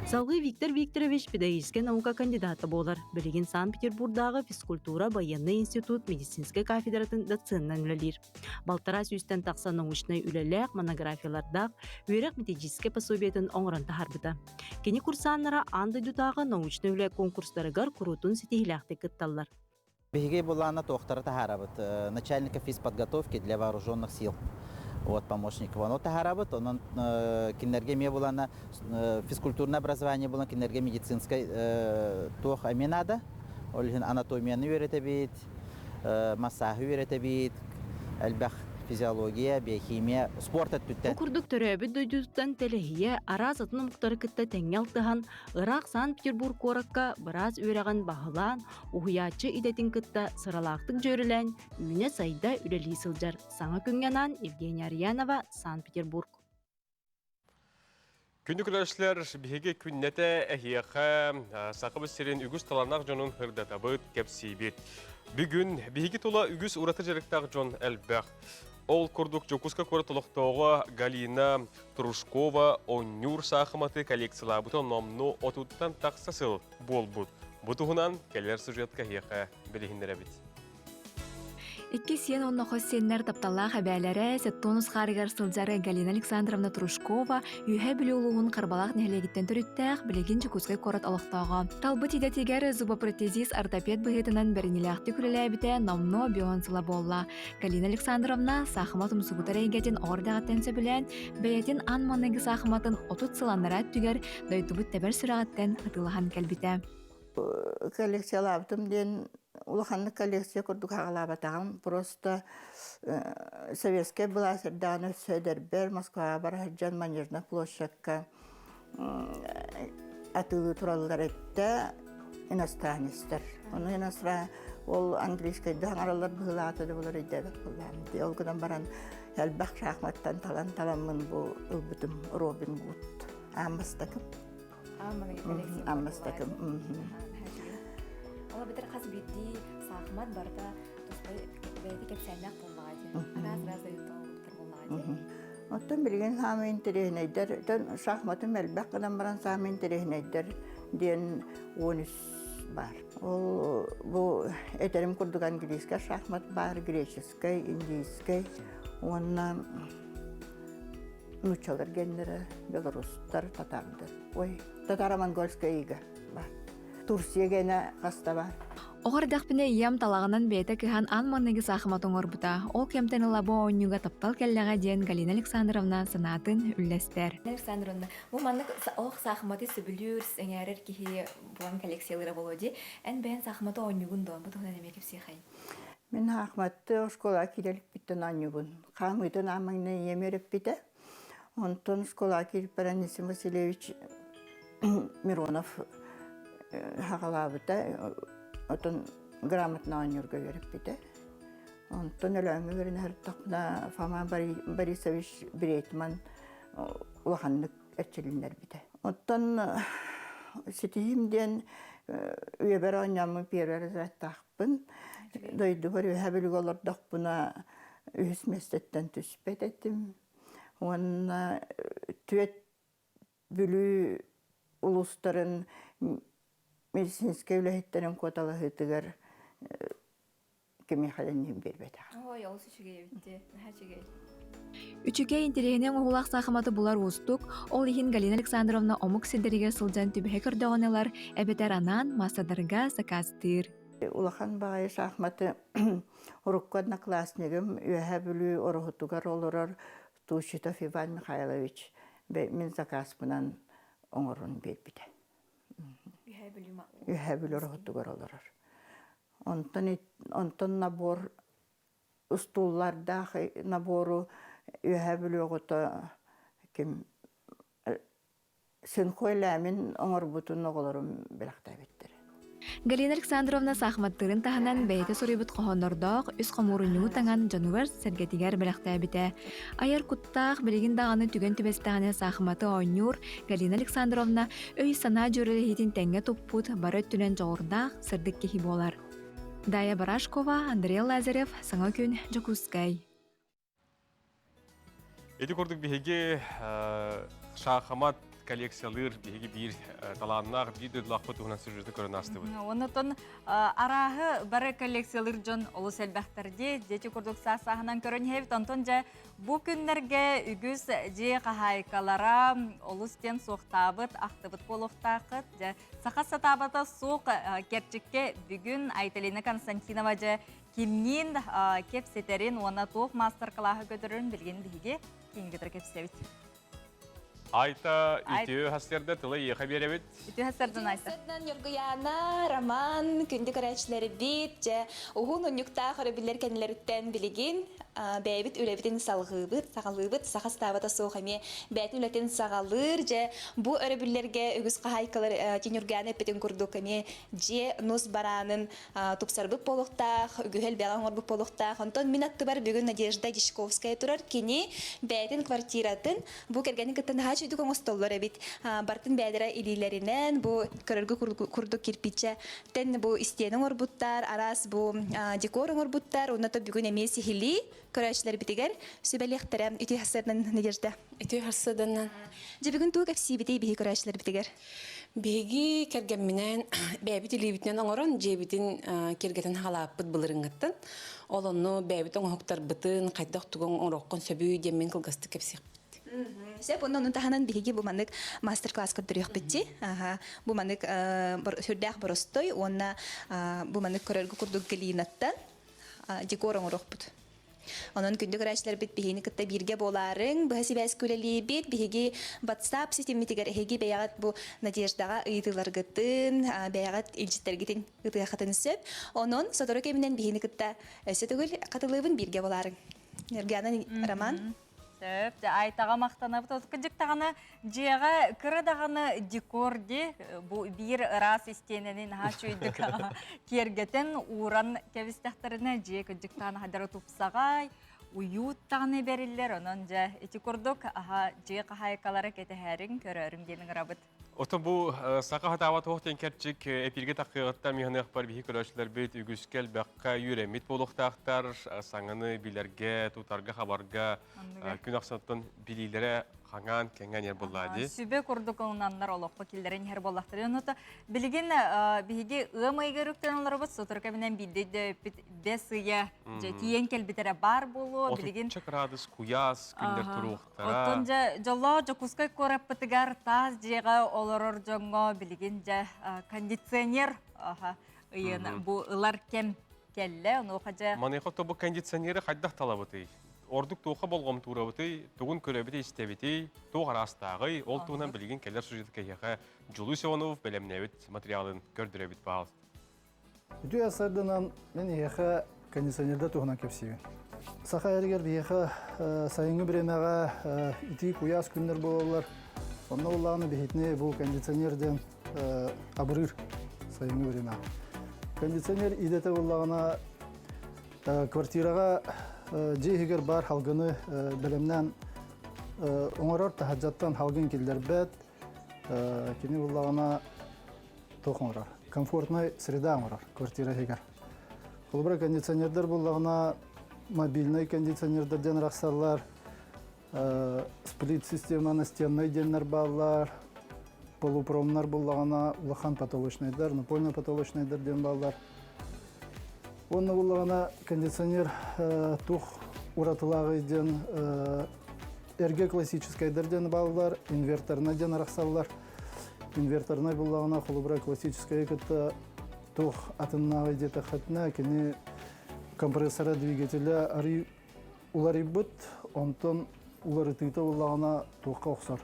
Салгыы Виктор Викторович педагогическай наука кандидата буолар. Билигин Санкт-Петербурдааҕы физкультура байыаннай институт медицинскэй кафедратын доценынан үлэлиир. Балтараа сүүстэн тахса научнай үлэлээх, монографиялардаах, үөрэх методическай пособиетын оҥорон таһаарбыта. Кини курсааннара аан дойдутааҕы научнай үлэ конкурстарыгар куруутун ситиһиилээхтик кытталлар. Биһиги былаана туохтары таһаарабыт. Начальника физподготовки для вооруженных сил вот помощников ону таһаарабыт. Онон кинилэргэ эмиэ булана физкультурное образование булан кинилэргэ медицинскай туох эмиэ наада. Ол иһин анатомияны үөрэтэбит, массааһы үөрэтэбит, элбэх. Физиология, биохимия, спорт Бу өттүттэн. курдук төрөөбүт дойдутуттан тэлэһийэ араас атын омуктары кытта тэҥҥэ алтыһан, ыраах Санкт-Петербург куоракка быраас үөрэҕин баһылаан, уһуйааччы идэтин кытта сыралаахтык дьүөрэлээн, үүнэ-сайда үлэлии сылдьар. Саҥа күҥҥэ анаан Евгения Арьянова, Санкт-Петербург. Күндү көрөөччүлэр, биһиги күннэтэ эһиэхэ Сахабыт сирин үгүс талааннаах дьонун ырдатабыт, кэпсиибит. Бүгүн биһиги тула үгүс ураты дьарыктаах дьон элбэх. Ол курдук Дьокуускай куорат олохтооҕо Галина Трушкова онньуур саахыматы коллекциялаабыта номнуо отуттан тахса сыл буолбут. Бу туһунан кэлэр сюжетка эһиэхэ билиһиннэрэбит. Икки сиэн уонна хос сиэннэр тапталлаах эбээлэрэ Сеттонус хаарыгар сылдьар Галина Александровна Трушкова Үөһээ Бүлүү улууһун Харбалаах нэһилиэгиттэн төрүттээх, билигин Дьокуускай куорат олохтооҕо. Талбыт идэтигэр зубопротезист ортопед быһыытынан бэриниилээхтик үлэлээбитэ номнуо бион сыла буолла. Галина Александровна саахымат умсугутар эйгэтин оҕо эрдэҕиттэн сөбүлээн, бэйэтин аан маҥнайгы саахыматын 30 сыл анараа өттүгэр дойдубут тэбэр сүрэҕиттэн атыылаһан кэлбитэ. Коллекциялаабытым диэн улаханнык коллекция курдук аҕалаабатаҕым. Просто советскай былаас эрдэҕинэ өссө эдэрбэр Москваҕа бара сылдьан Манежная площадка атыылыы тураллар эттэ иностранецтар. Ону иностран ол английскайда саҥараллар быһыылаата да булар өйдөөбөт буоллаҕым. Ол гынан баран элбэх шахматтан талан таламмын бу ылбытым Робин Гуд аан бастакым. Аан бастакым. Ол эбэтэр хас биирдии саахымат барыта туспа бэйэтэ кэпсээннээх буоллаҕа дии. Араас-араас дойдутар буоллаҕа дии. Оттон билигин саамай интэриэһинэйдэр, шахматым элбэх гынан баран саамай интэриэһинэйдэр диэн 13 баар. Ол бу этэрим курдук английскай шахмат баар, греческай, индийскэй уонна нууччалар геннэрэ, белорустар, татардар. Ой, татаро-монгольская ига бар. Турция генэ хаста бар. Оҕо эрдэхпинэ ийэм талаҕынан бэйэтэ кыһан аан маҥнайгы саахымат оҥорбута. Ол кэмтэн ыла бу оонньууга таптал кэллэҕэ диэн Галина Александровна санаатын үллэстэр. Александровна, бу маннык олох саахыматы сөбүлүүр, сэҥээрэр киһи буолан коллекциялыыра буолуо дии. Эн бэйэн саахыматы оонньуугун дуо? Бу туһунан эмиэ кэпсиэхэй. Мин саахыматты оскуолаҕа киирэ иликпиттэн оонньуубун. Хаамыытын аан маҥнай ийэм үөрэппитэ. Онтон школаҕа киирбэр Анисим Васильевич Миронов хаҕалаабыта, отон грамотно оонньуурга үөрэппитэ. Онтон Өлөөҥҥө үөрэнэ сырыттахпына Фома Борисович Брейтман улаханнык эрчилиннэрбитэ. Оттон ситиһиим диэн үйэбэр оонньооммун первый разрядтаахпын. Дойдубар үөһэ Бүлүүгэ олордохпуна үһүс миэстэттэн түспэт этим. Уонна түөт Бүлүү улуустарын медицинскэй үлэһиттэрин куоталаһыытыгар кимиэхэ да иннин биэрбэтэх. Ой, олус үчүгэй эбит дии. Наһаа үчүгэй. Үчүгэй интэриэһинэй оҥоһуулаах саахыматы булар уустук, ол иһин Галина Александровна омук сирдэригэр сылдьан түбэһэ көрдөҕүнэ ылар, эбэтэр анаан маастардарга сакаастыыр. Улахан баҕайы шахматы урукку однокласснигым Үөһээ Бүлүү Ороһутугар олорор Тучитов Иван Михайлович мин заказпынан оҥорон биэрбитэ. Үөһээ Бүлүү Ороһутугар олорор. Онтон, онтон набор устууллардаах набору Үөһээ Бүлүү оҕото ким Синхой Лямин оҥорбутун оҕолорум бэлэхтээбиттэрэ. Галина Александровна саахыматтыырын таһынан бэйэтэ суруйбут хоһооннордоох үс хомуурунньугу таҥан дьонугар-сэргэтигэр бэлэхтээбитэ. Айар куттаах, билигин даҕаны түгэн түбэстэҕинэ саахыматы оонньуур Галина Александровна өй-санаа дьүөрэлэһиитин тэҥҥэ туппут, бары өттүнэн дьоҕурдаах, сырдык киһи буолар. Дая Барашкова, Андрей Лазарев, Саҥа күн, Дьокуускай. Ити курдук биһиги шахмат коллекциялыыр биһиги биир талааннаах биир дойдулаахпыт туһунан сюжеты көрөн аастыбыт. Оннотон арааһы бары коллекциялыыр дьон олус элбэхтэр дии. Дьэти курдук саас-сааһынан көрөн иһэбит. Онтон дьэ бу күннэргэ үгүс дьиэ хаһаайкалара олус диэн суохтаабыт, ахтыбыт буолуохтааххыт. Дьэ саха сатаабата суох кэрчиккэ бүгүн Айталина Константинова дьэ кимниин кэпсэтэрин уонна туох маастар-кылааһы көтөрөрүн билигин биһиги киин кытары кэпсэбит. Айта үтүө хастерда тылы иэхэ биэрэбит. Үтүө хастердан Айта. Ньургуяна, Роман, күндү көрөөччүлэрбит, дьэ, уһун унньуктаах өрөбүллэр кэннилэриттэн билигин бэйэбит үлэбитин салҕыыбыт, саҕалыыбыт, саха ыстаабата суох эмиэ бэйэтин үлэтин саҕалыыр. Дьэ, бу өрөбүллэргэ үгүс хаһаайкалар Ньургуяна эппитин курдук эмиэ дьиэ нус бараанын тупсарбыт буолуохтаах, үгүһү элбэҕи оҥорбут буолуохтаах. Онтон мин аттыбар бүгүн Надежда Дьячковская турар. Кини бэйэтин квартиратын бу кэргэнин кытта наһаа үчүгдүк оҥостоллор эбит. Бартын бэйэлэрэ илиилэринэн бу көрөргө курдук кирпиччэ тэн бу истиэнэ оҥорбуттар, араас бу декор оҥорбуттар. Уонна то бүгүн эмиэ сиһилии көрөөччүлэрбитигэр сүбэлиэхтэрэ. Үтүө харсыардан Надежда. Үтүө харсыаданнан. Дьэ бүгүн тугу кэпсиибитий биһи көрөөччүлэрбитигэр? Биһиги кэргэмминээн бэйэбит илиибитинэн оҥорон дьиэбитин киэргэтэн хаалааппыт былырыҥҥыттан. Ол онно бэйэбит оҥоһуктарбытын хайдах тугу оҥоруоххун сөбүй диэммин кылгастык кэпсиэхпит. Сөп, онно онун таһынан биһиги бу маннык мастер-класс көрдөрүөхпүт дии. Бу маннык сүрдээх боростой уонна бу маннык көрөргө курдук глинаттан декор оҥоруохпут. Онон күндү көрөөччүлэрбит биһигини кытта бииргэ буолаарыҥ, быһа сибээскэ үлэлиибит. Биһиги WhatsApp ситиммитигэр эһиги бэйэҕит бу Надеждаҕа ыйытыыларгытын, бэйэҕит илдьиттэргитин ытыаххытын сөп. Онон сотору кэминэн биһигини кытта өссө төгүл хатылыыбын бииргэ буолаарыҥ. Нергана Роман. Сөп, дьэ Айтаҕа махтанабыт. Кырдьык даҕаны дьиэҕэ кыра даҕаны декор ди бу биир ыраас истиэнэни наһаа үчүгэйдик киэргэтэн ууран кэбистэхтэринэ дьиэ кырдьыктаан хадара тупсаҕай, уют даҕаны бэриллэр. Онон дьэ ити курдук аха дьиэ хаһаайкалара кэтэһээриҥ, көрөөрүҥ диэн ыҥырабыт. Оттон бу саха хатаабат туох диэн кэрчик эпиргэ таххыаҕыттан миһаныахпар биһи көрөөччүлэрбит үгүскэ элбэххэ үөрэммит буолуохтаахтар, саҥаны билэргэ, тутарга, хабарга күн ахсыттан билиилэрэ хаҥаан, кэҥээн иһэр буоллаа дии. Сүбэ курдук ылынаннар олоххо киллэрэн иһэр буоллахтар. Онута билигин биһиги ыам ыйыгар үктэн олоробут, сотору кэминэн биирдэ өйдөппүт бэс ыйа дьэ тиийэн кэлбитэрэ баар буолуо. Билигин 30 градус куйаас күннэр туруохтара. Оттон дьэ дьоллоох Дьокуускай куораппытыгар таас дьиэҕэ олорор дьоҥҥо билигин дьэ кондиционер ыйын бу ылар кэм кэллэ. Онуоха дьэ Маныаха тобу кондиционеры хайдах талабытый? Ордук туохха болҕомтуурабытый, тугун көрөбүтүй-истэбитий, туох араастааҕый? Ол туһунан билигин кэлэр сюжет кэһиэхэ Дьулус Иванов бэлэмнээбит материалын көрдөрөбүт баал. Үтүө сарданан мен эһиэхэ кондиционерда туһунан кэпсиибин. Саха эригэр биһиэхэ сайыҥҥы бириэмэҕэ итии куйаас күннэр буолаллар. Онно улааны биһитини бу кондиционер диэн абырыыр сайыҥҥы бириэмэҕэ. Кондиционер идэтэ буоллаҕына квартираҕа дьиэ иһигэр баар халгыны бэлэмнээн оҥорор, таһырдьаттан халгын киллэрбэт. Кини буллаҕына туох оҥорор? Комфортнай среда оҥорор квартира иһигэр. Холобура кондиционердар буллаҕына мобильнай кондиционердар диэн арахсаллар, сплит система настеннай диэннэр бааллар, полупромнар буллаҕына улахан потолочнайдар, напольно потолочнайдар диэн бааллар. Уонна буллаҕына кондиционер туох уратылааҕый диэн эргэ классическайдар диэн бааллар, инверторнай диэн арахсаллар. Инверторнай буллаҕына холобура классическайы кытта туох атыннааҕый диэтэххитинэ, кини компрессора двигателя арый уларыйбыт, онтон уларытыыта буллаҕына туохха охсор.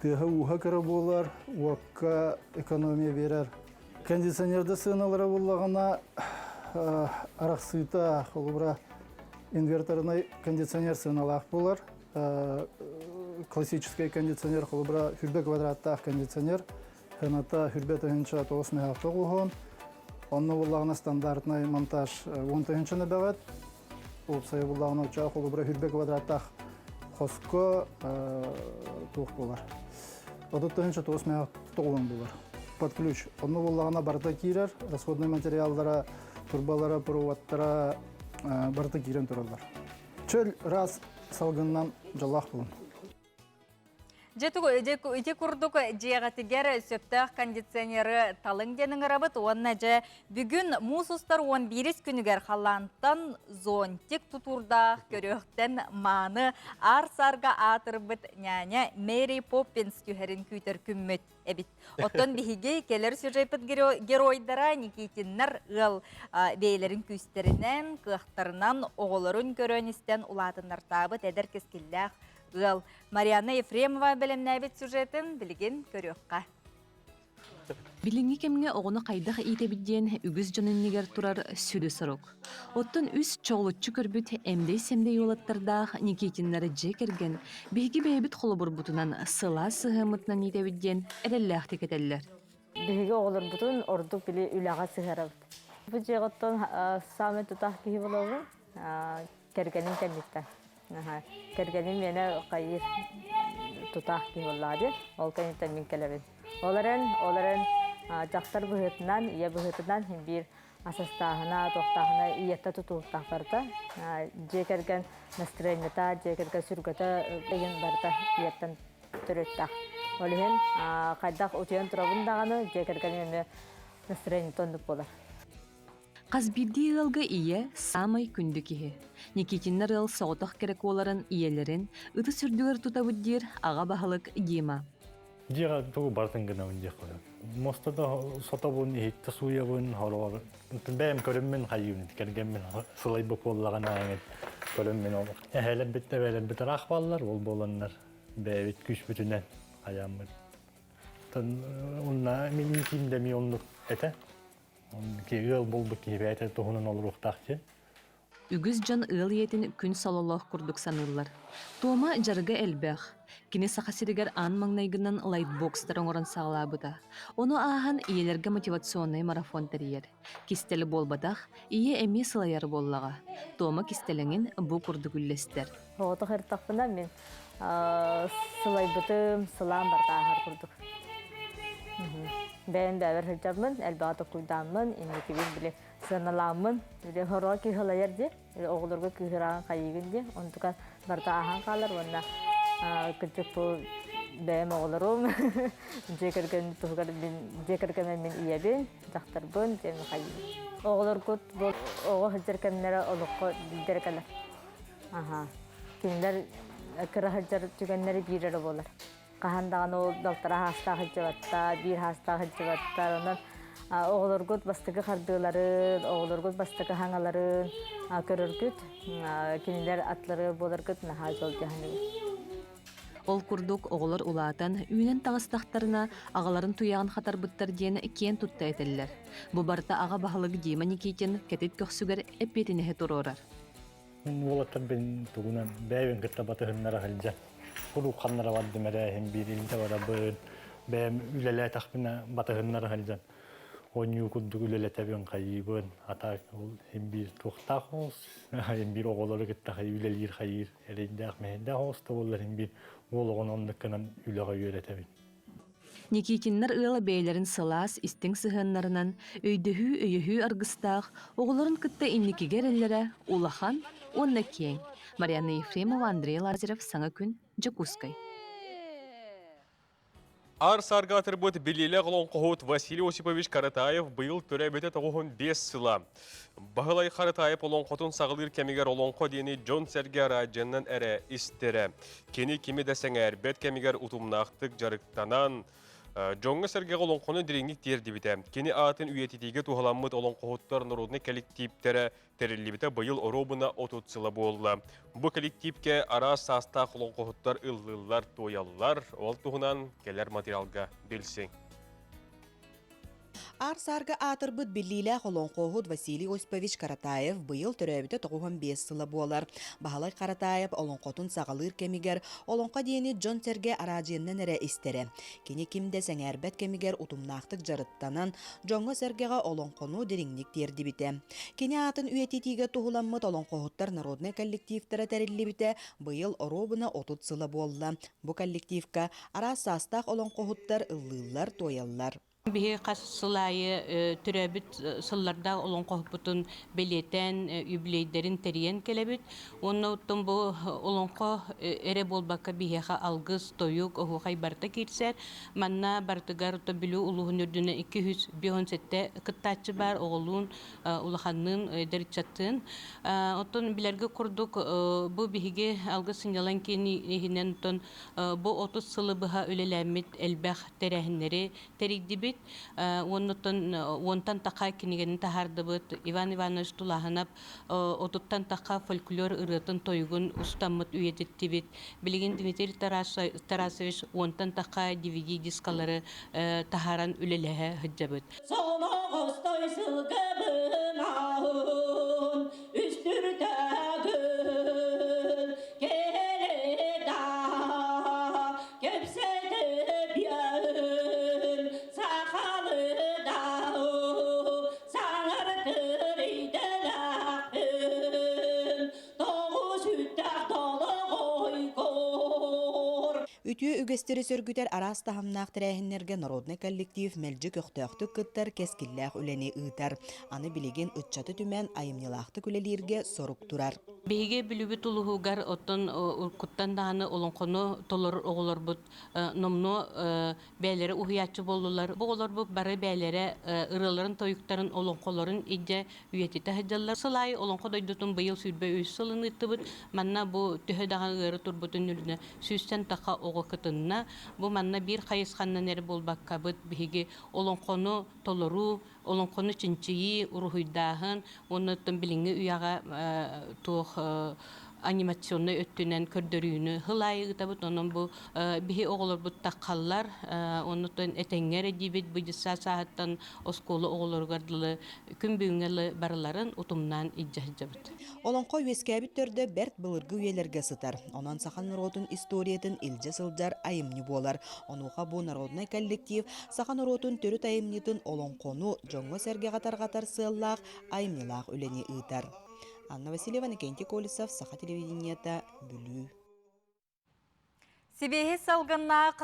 Тыаһа-ууһа кыра буолар, уокка экономия биэрэр. Кондиционерда сыаналара буллаҕына арахсыыта холобура инверторнай кондиционер сыаналаах буолар. Классическай кондиционер холобура хүрбэ квадраттаах кондиционер сыаната хүрбэ тыһыынча тоҕус мөһөөх тоҕуһун. Онно буллаҕына стандартнай монтаж уон тыһыынчаны бэҕэт. Уопсайа буллаҕына оччоҕо холобура хүрбэ квадраттаах хоско туох буолар. 30 тыһыынча 9 тоҕуон буолар. Под ключ. Онно буллаҕына барыта киирэр, расходный материаллара, турбалара, проводтара барыта киирэн тураллар. Чөл раз салгынынан дьоллоох булун. Дьэ ити курдук дьиэҕитигэр сөптөөх кондиционеры талыҥ диэн ыҥырабыт уонна дьэ бүгүн муус устар 11 күнүгэр халлаантан зонтик тутуурдаах көрүөхтэн мааны аар-саарга аатырбыт няня Мэри Поппинс түһэрин күүтэр күммүт эбит. Оттон биһиги кэлэр сюжеппыт геройдара Никитиннар ыал бэйэлэрин күүстэринэн, кыахтарынан оҕолорун көрөн-истэн улаатыннартаабыт эдэр кэскиллээх. ыал. Марианна Ефремова бэлэмнээбит сюжетын билигин көрүөххэ. Билиҥҥи кэмҥэ оҕону хайдах иитэбит диэн үгүс дьон иннигэр турар сүдү сорук. Оттон үс чоҕулуччу көрбүт эмдэй-сэмдэй уолаттардаах Никитиннары дьиэ кэргэн биһиги бэйэбит холобурбутунан сылаас сыһыаммытынан иитэбит диэн эрэллээхтик этэллэр. Биһиги оҕолорбутун ордук били үлэҕэ сыһыарабыт. Бу дьиэҕиттэн саамай тутаах киһи буолабын кэргэним кэнниттэн. Кэргэним миэнэ хайыыр тутаах киһи буоллаҕа дии. Ол кэнниттэн мин кэлэбин. Ол эрэн, ол эрэн дьахтар быһыытынан, ийэ быһыытынан син биир асастааһына, туохтааһына ийэттэ тутулуктаах барыта. Дьиэ кэргэн настроениета, дьиэ кэргэн сүргэтэ ыйын барыта ийэттэн төрүттээх. Ол иһин хайдах утуйан турабын даҕаны дьиэ кэргэним эмиэ настроениета оннук буолар. Хас биирдии ыалга ийэ саамай күндү киһи. Никитиннэр ыал соҕотох кэрэ куоларын ийэлэрин ытыс үрдүгэр тутабыт диир аҕа баһылык Дима. Дьиэҕэ тугу барытын гынабын диэх курдук. Муоста да сотобун, иһиттэ сууйабын, хороҕор бэйэм көрөммүн хайыыбын, кэргэммин сылайбыт буоллаҕына көрөммүн ол эһээлэрбит эбээлэрбит ыраах бааллар, ол буоланнар бэйэбит күүспүтүнэн хайааммыт. Онна мин иитиим да эмиэ оннук этэ. Ыал буолбут киһи бэйэтэ туһунан олоруохтаах диэн. Үгүс дьон ыал ийэтин күн сололоох курдук саныыллар. Туома дьарыга элбэх. Кини Саха сиригэр аан маҥнайгынан лайтбокстар оҥорон саҕалаабыта. Ону ааһан ийэлэргэ мотивационнай марафон тэрийэр. Кистэл буолбатах, ийэ эмиэ сылайар буоллаҕа. Туома кистэлэҥин бу курдук үллэстэр. Оҕотох эртэхпинэ мин сылайбытым, сылаам барыта ааһар курдук. Бэйэм бэйэбэр сылдьаммын, элбэҕи толкуйдааммын, инникибин били сыаналааммын, били хоруо кыыһылайар дии, оҕолорго кыыһыраҕын хайыыгын дии, онтука барыта ааһан хаалар уонна кырдьык бу бэйэм оҕолорум, дьиэ кэргэн туһугар мин дьиэ кэргэммин мин ийэбин, дьахтарбын диэн хайыыбын. Оҕолоргут бу оҕо сылдьар кэмнэрэ олоххо биирдэрэ кэлэр. Аха. Кинилэр кыра сылдьар түгэннэри биир эрэ буолар. Хаһан даҕаны ол балтараа хаастаах сылдьыбаттар, биир хаастаах сылдьыбаттар. Онон оҕолоргут бастакы хардыыларын, оҕолоргут бастакы хаҥаларын көрөргүт, кинилэр атлары буоларгыт наһаа дьол дьаһаныбыт. Ол курдук оҕолор улаатан, үүнэн таҕыстахтарына аҕаларын туйаҕын хатарбыттар диэн киэн тутта этэллэр. Бу барыта аҕа баһылык Дима Никитин кэтит көхсүгэр эппиэтинэһи туруорар. Мин уолаттар бин тугунан бэйэбин кытта батыһыннара сылдьан куруук ханнара бардым эрээһин биир илдьэ барабын бэйэм үлэлээтэхпинэ батыһыннара сылдьан оонньуу курдук үлэлэтэбин хайыыбын ата ол иһин биир туохтаах оҕус иһин биир оҕолору кытта үлэлиир хайыыр эрэйдээх мэһэйдээх оҕус да буоллар иһин биир уол оҕону оннук гынан үлэҕэ үөрэтэбин Никитиннэр ыала бэйэлэрин сылаас, истиҥ сыһыаннарынан, өйдөһүү-өйөһүү аргыстаах, оҕолорун кытта инникигэ эрэллэрэ улахан уонна киэҥ. Марианна Ефремова, Андрей Лазарев «Саҥа күн», Дьокуускай. Аар саарга атырбыт билиилээх олоҥхоһут Василий Осипович Каратаев быйыл төрөөбүтэ 95 сыла. Баһылай Харытаайап олоҥхотун саҕалыыр кэмигэр олоҥхо диэни дьон-сэргэ араадьыйанан эрэ истэрэ. Кини кими да сэҥээрбэт кэмигэр утумнаахтык дьарыктанан, дьоҥҥо-сэргэҕэ олоҥхону дириҥник тиэрдибитэ. Кини аатын үйэтитиигэ туһаламмыт олоҥхоһуттар народнай кэлэктииптэрэ тэриллибитэ быйыл оруобуна 30 сыла буолла. Бу кэлэктиипкэ араас саастаах олоҥхоһуттар ыллыыллар, туойаллар. Ол туһунан кэлэр материалга билсиҥ. Аар-саарга аатырбыт биллиилээх олоҥхоһут Василий Осипович Каратаев быйыл төрөөбүтэ 95 сыла буолар. Баһылай Каратаев олоҥхотун саҕалыыр кэмигэр олоҥхо диэни дьон-сэргэ араадьыйаннан эрэ истэрэ. Кини ким да сэҥээрбэт кэмигэр утумнаахтык дьарыктанан, дьоҥҥо-сэргэҕэ олоҥхону дириҥник тиэрдибитэ. Кини аатын үйэтитиигэ туһуламмыт олоҥхоһуттар народнай коллективтара тэриллибитэ быйыл оруобуна 30 сыла буолла. Бу коллективка араас саастаах олоҥхоһуттар ыллыыллар-туойаллар. Биһи хас сыл аайы төрөөбүт сыллардаах олоҥхоһуппутун бэлиэтээн юбилейдэрин тэрийэн кэлэбит. Уонна оттон бу олоҥхо эрэ буолбакка биһиэхэ алгыс, тойук, оһуохай барыта киирсэр. Манна барытыгар Бүлүү улууһун үрдүнэн 257 кыттааччы баар оҕолуун, улаханныын, эдэр ыччаттыын. Оттон билэргэ курдук бу биһиги алгыс сынньалаҥ киин иһинэн оттон бу 30 сылы быһа үлэлээммит элбэх тэрээһиннэри тэрийдибит. үлэлиибит. Уоннуттан уонтан таха кинигени таһаардыбыт. Иван Иванович Тулаһынап отуттан таха фольклор ырыатын тойугун устаммыт үйэтиттибит. Билигин Дмитрий Тарасович уонтан таха DVD дискалары таһааран үлэлэһэ сылдьабыт. Соноҕостой сылгыбын аһын үстүртөгүл келеда кэпсэтипйэн сахалыда саҥартыр идэлээхпин тоҕус үттээх толоҕойгор. Үтүө үгэстэри сөргүтэр араас таһымнаах тэрээһиннэргэ народнай коллектив мэлдьи көхтөөхтүк кыттар, кэскиллээх үлэни ыытар. Аны билигин ыччаты түмэн айымньылаахтык үлэлииргэ сорук турар. Биһиги Бүлүүбүт улууһугар оттон уруккуттан даҕаны олоҥхону толорор оҕолорбут номнуо бэйэлэрэ уһуйааччы буоллулар. Бу оҕолорбут бары бэйэлэрэ ырыаларын, тойуктарын, олоҥхолорун илдьэ үйэтитэ сылдьаллар. Сыл аайы Олоҥхо дойдутун быйыл 23 сылын ыыттыбыт. Манна бу төһө даҕаны ыары турбутун үрдүнэн сүүстэн таха оҕо кытынна. Бу манна биир хайысханнан эрэ буолбаккабыт биһиги олоҥхону толоруу, олоҥхону чинчийии, уруһуйдааһын уонна оттон билиҥҥи үйэҕэ туох анимационнай өттүнэн көрдөрүүнү сыл аайы ыытабыт. Онон бу биһи оҕолорбут таххаллар, оннуттан этэҥҥэ эрэ диибит бу дьыссаат сааһыттан оскуола оҕолоругар дылы күн бүгүҥҥэ барыларын утумнаан илдьэ сылдьабыт. Олоҥхо үөскээбит төрдө бэрт былыргы үйэлэргэ сытар. Онон саха норуотун историятын илдьэ сылдьар айымньы буолар. Онуоха бу народнай коллектив саха норуотун төрүт айымньытын олоҥхону дьоҥҥо-сэргэҕэ тарҕатар сыаллаах айымньылаах үлэни ыытар. Анна Васильева, Никентий Колесов, Саха телевидениета, Бүлүү. Сибиэһи салгыннаах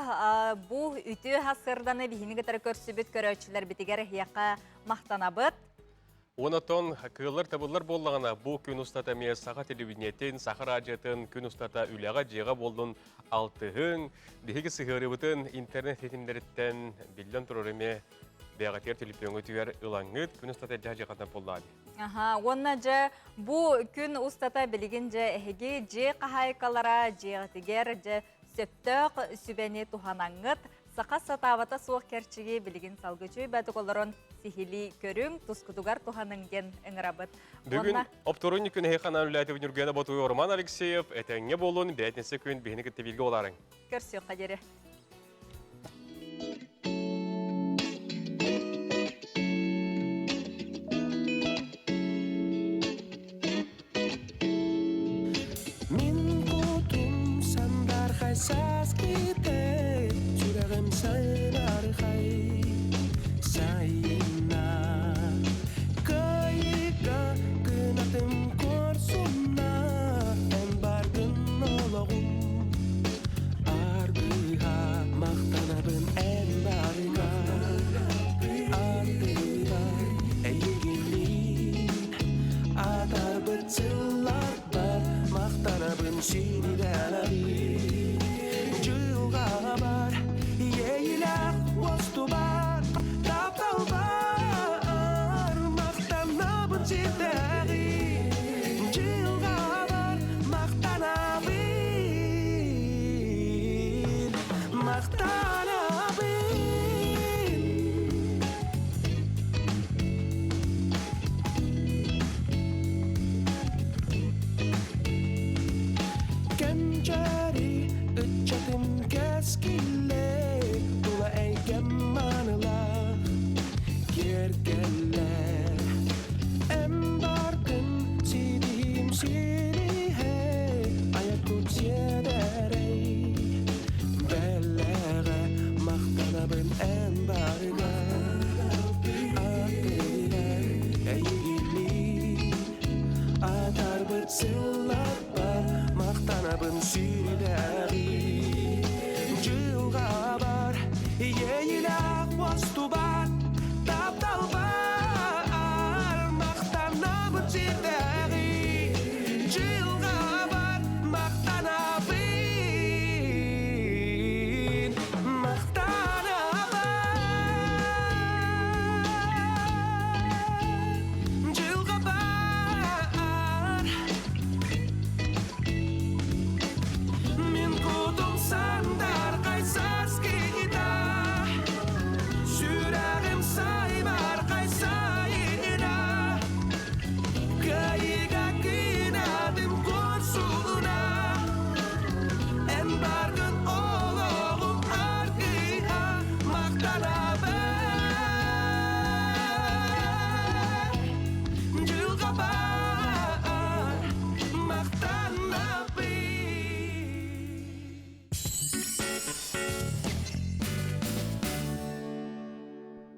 бу үтүө сырданы биһини кытары көрсүбүт көрөөччүлэрбитигэр эһиэхэ махтанабыт. Онотон кыыллар табыллар буоллаҕына бу күн устата эмиэ саха телевидениетин, саха радиотын күн устата үлэҕэ, дьиэҕэ буоллун алтыһыҥ, биһиги сыһыарыбытын интернет ситимнэриттэн биллэн турар эмиэ бэйэҕитигэр төлөпүөҥҥүтүгэр ылаҥҥыт күн устата дьэ дьиэҕитинэн буоллаҕа дии. Аха, уонна дьэ бу күн устата билигин дьэ эһиги дьиэ хаһаайкалара дьиэҕитигэр дьэ сөптөөх сүбэни туһанаҥҥыт саха сатаабата суох кэрчиги билигин салгычуй бэтик олорон сиһилии көрүҥ, тускутугар туһаныҥ диэн ыҥырабыт. Бүгүн оптуорунньук күн эһиэхэ анаан үлэлээтибит Ньургуяна Ботуй Роман Алексеев этэҥҥэ буолун, бээтинсэ күн биһини кытта бииргэ буолаарыҥ. Көрсүөххэ диэри. Мин кутум сандархай саас китэ, сүрэҕим сайынархай сайына. Кыайыыга кынатым куорсунна, эн бардын олоҕум. Аргыһа махтанабын эн барыга, ардыгар эйигинниин атарбыт сылларбар махтанабын сиридэлэбин. Дьылҕабар иэйилээх уостубар тапталбар махтанабын сирдээҕи дьылҕабар махтанабын махтанабын. Кэнчээри ыччатым кэскиллэ тула эйгэм маанылаах киэргэллэр эн баргын ситиһиим сириһэ айар сиэдэрэй бэлэҕэ махтанабын эн барыга аттыгар эйигинниин атарбыт сылларбар махтанабын сирдээҕи.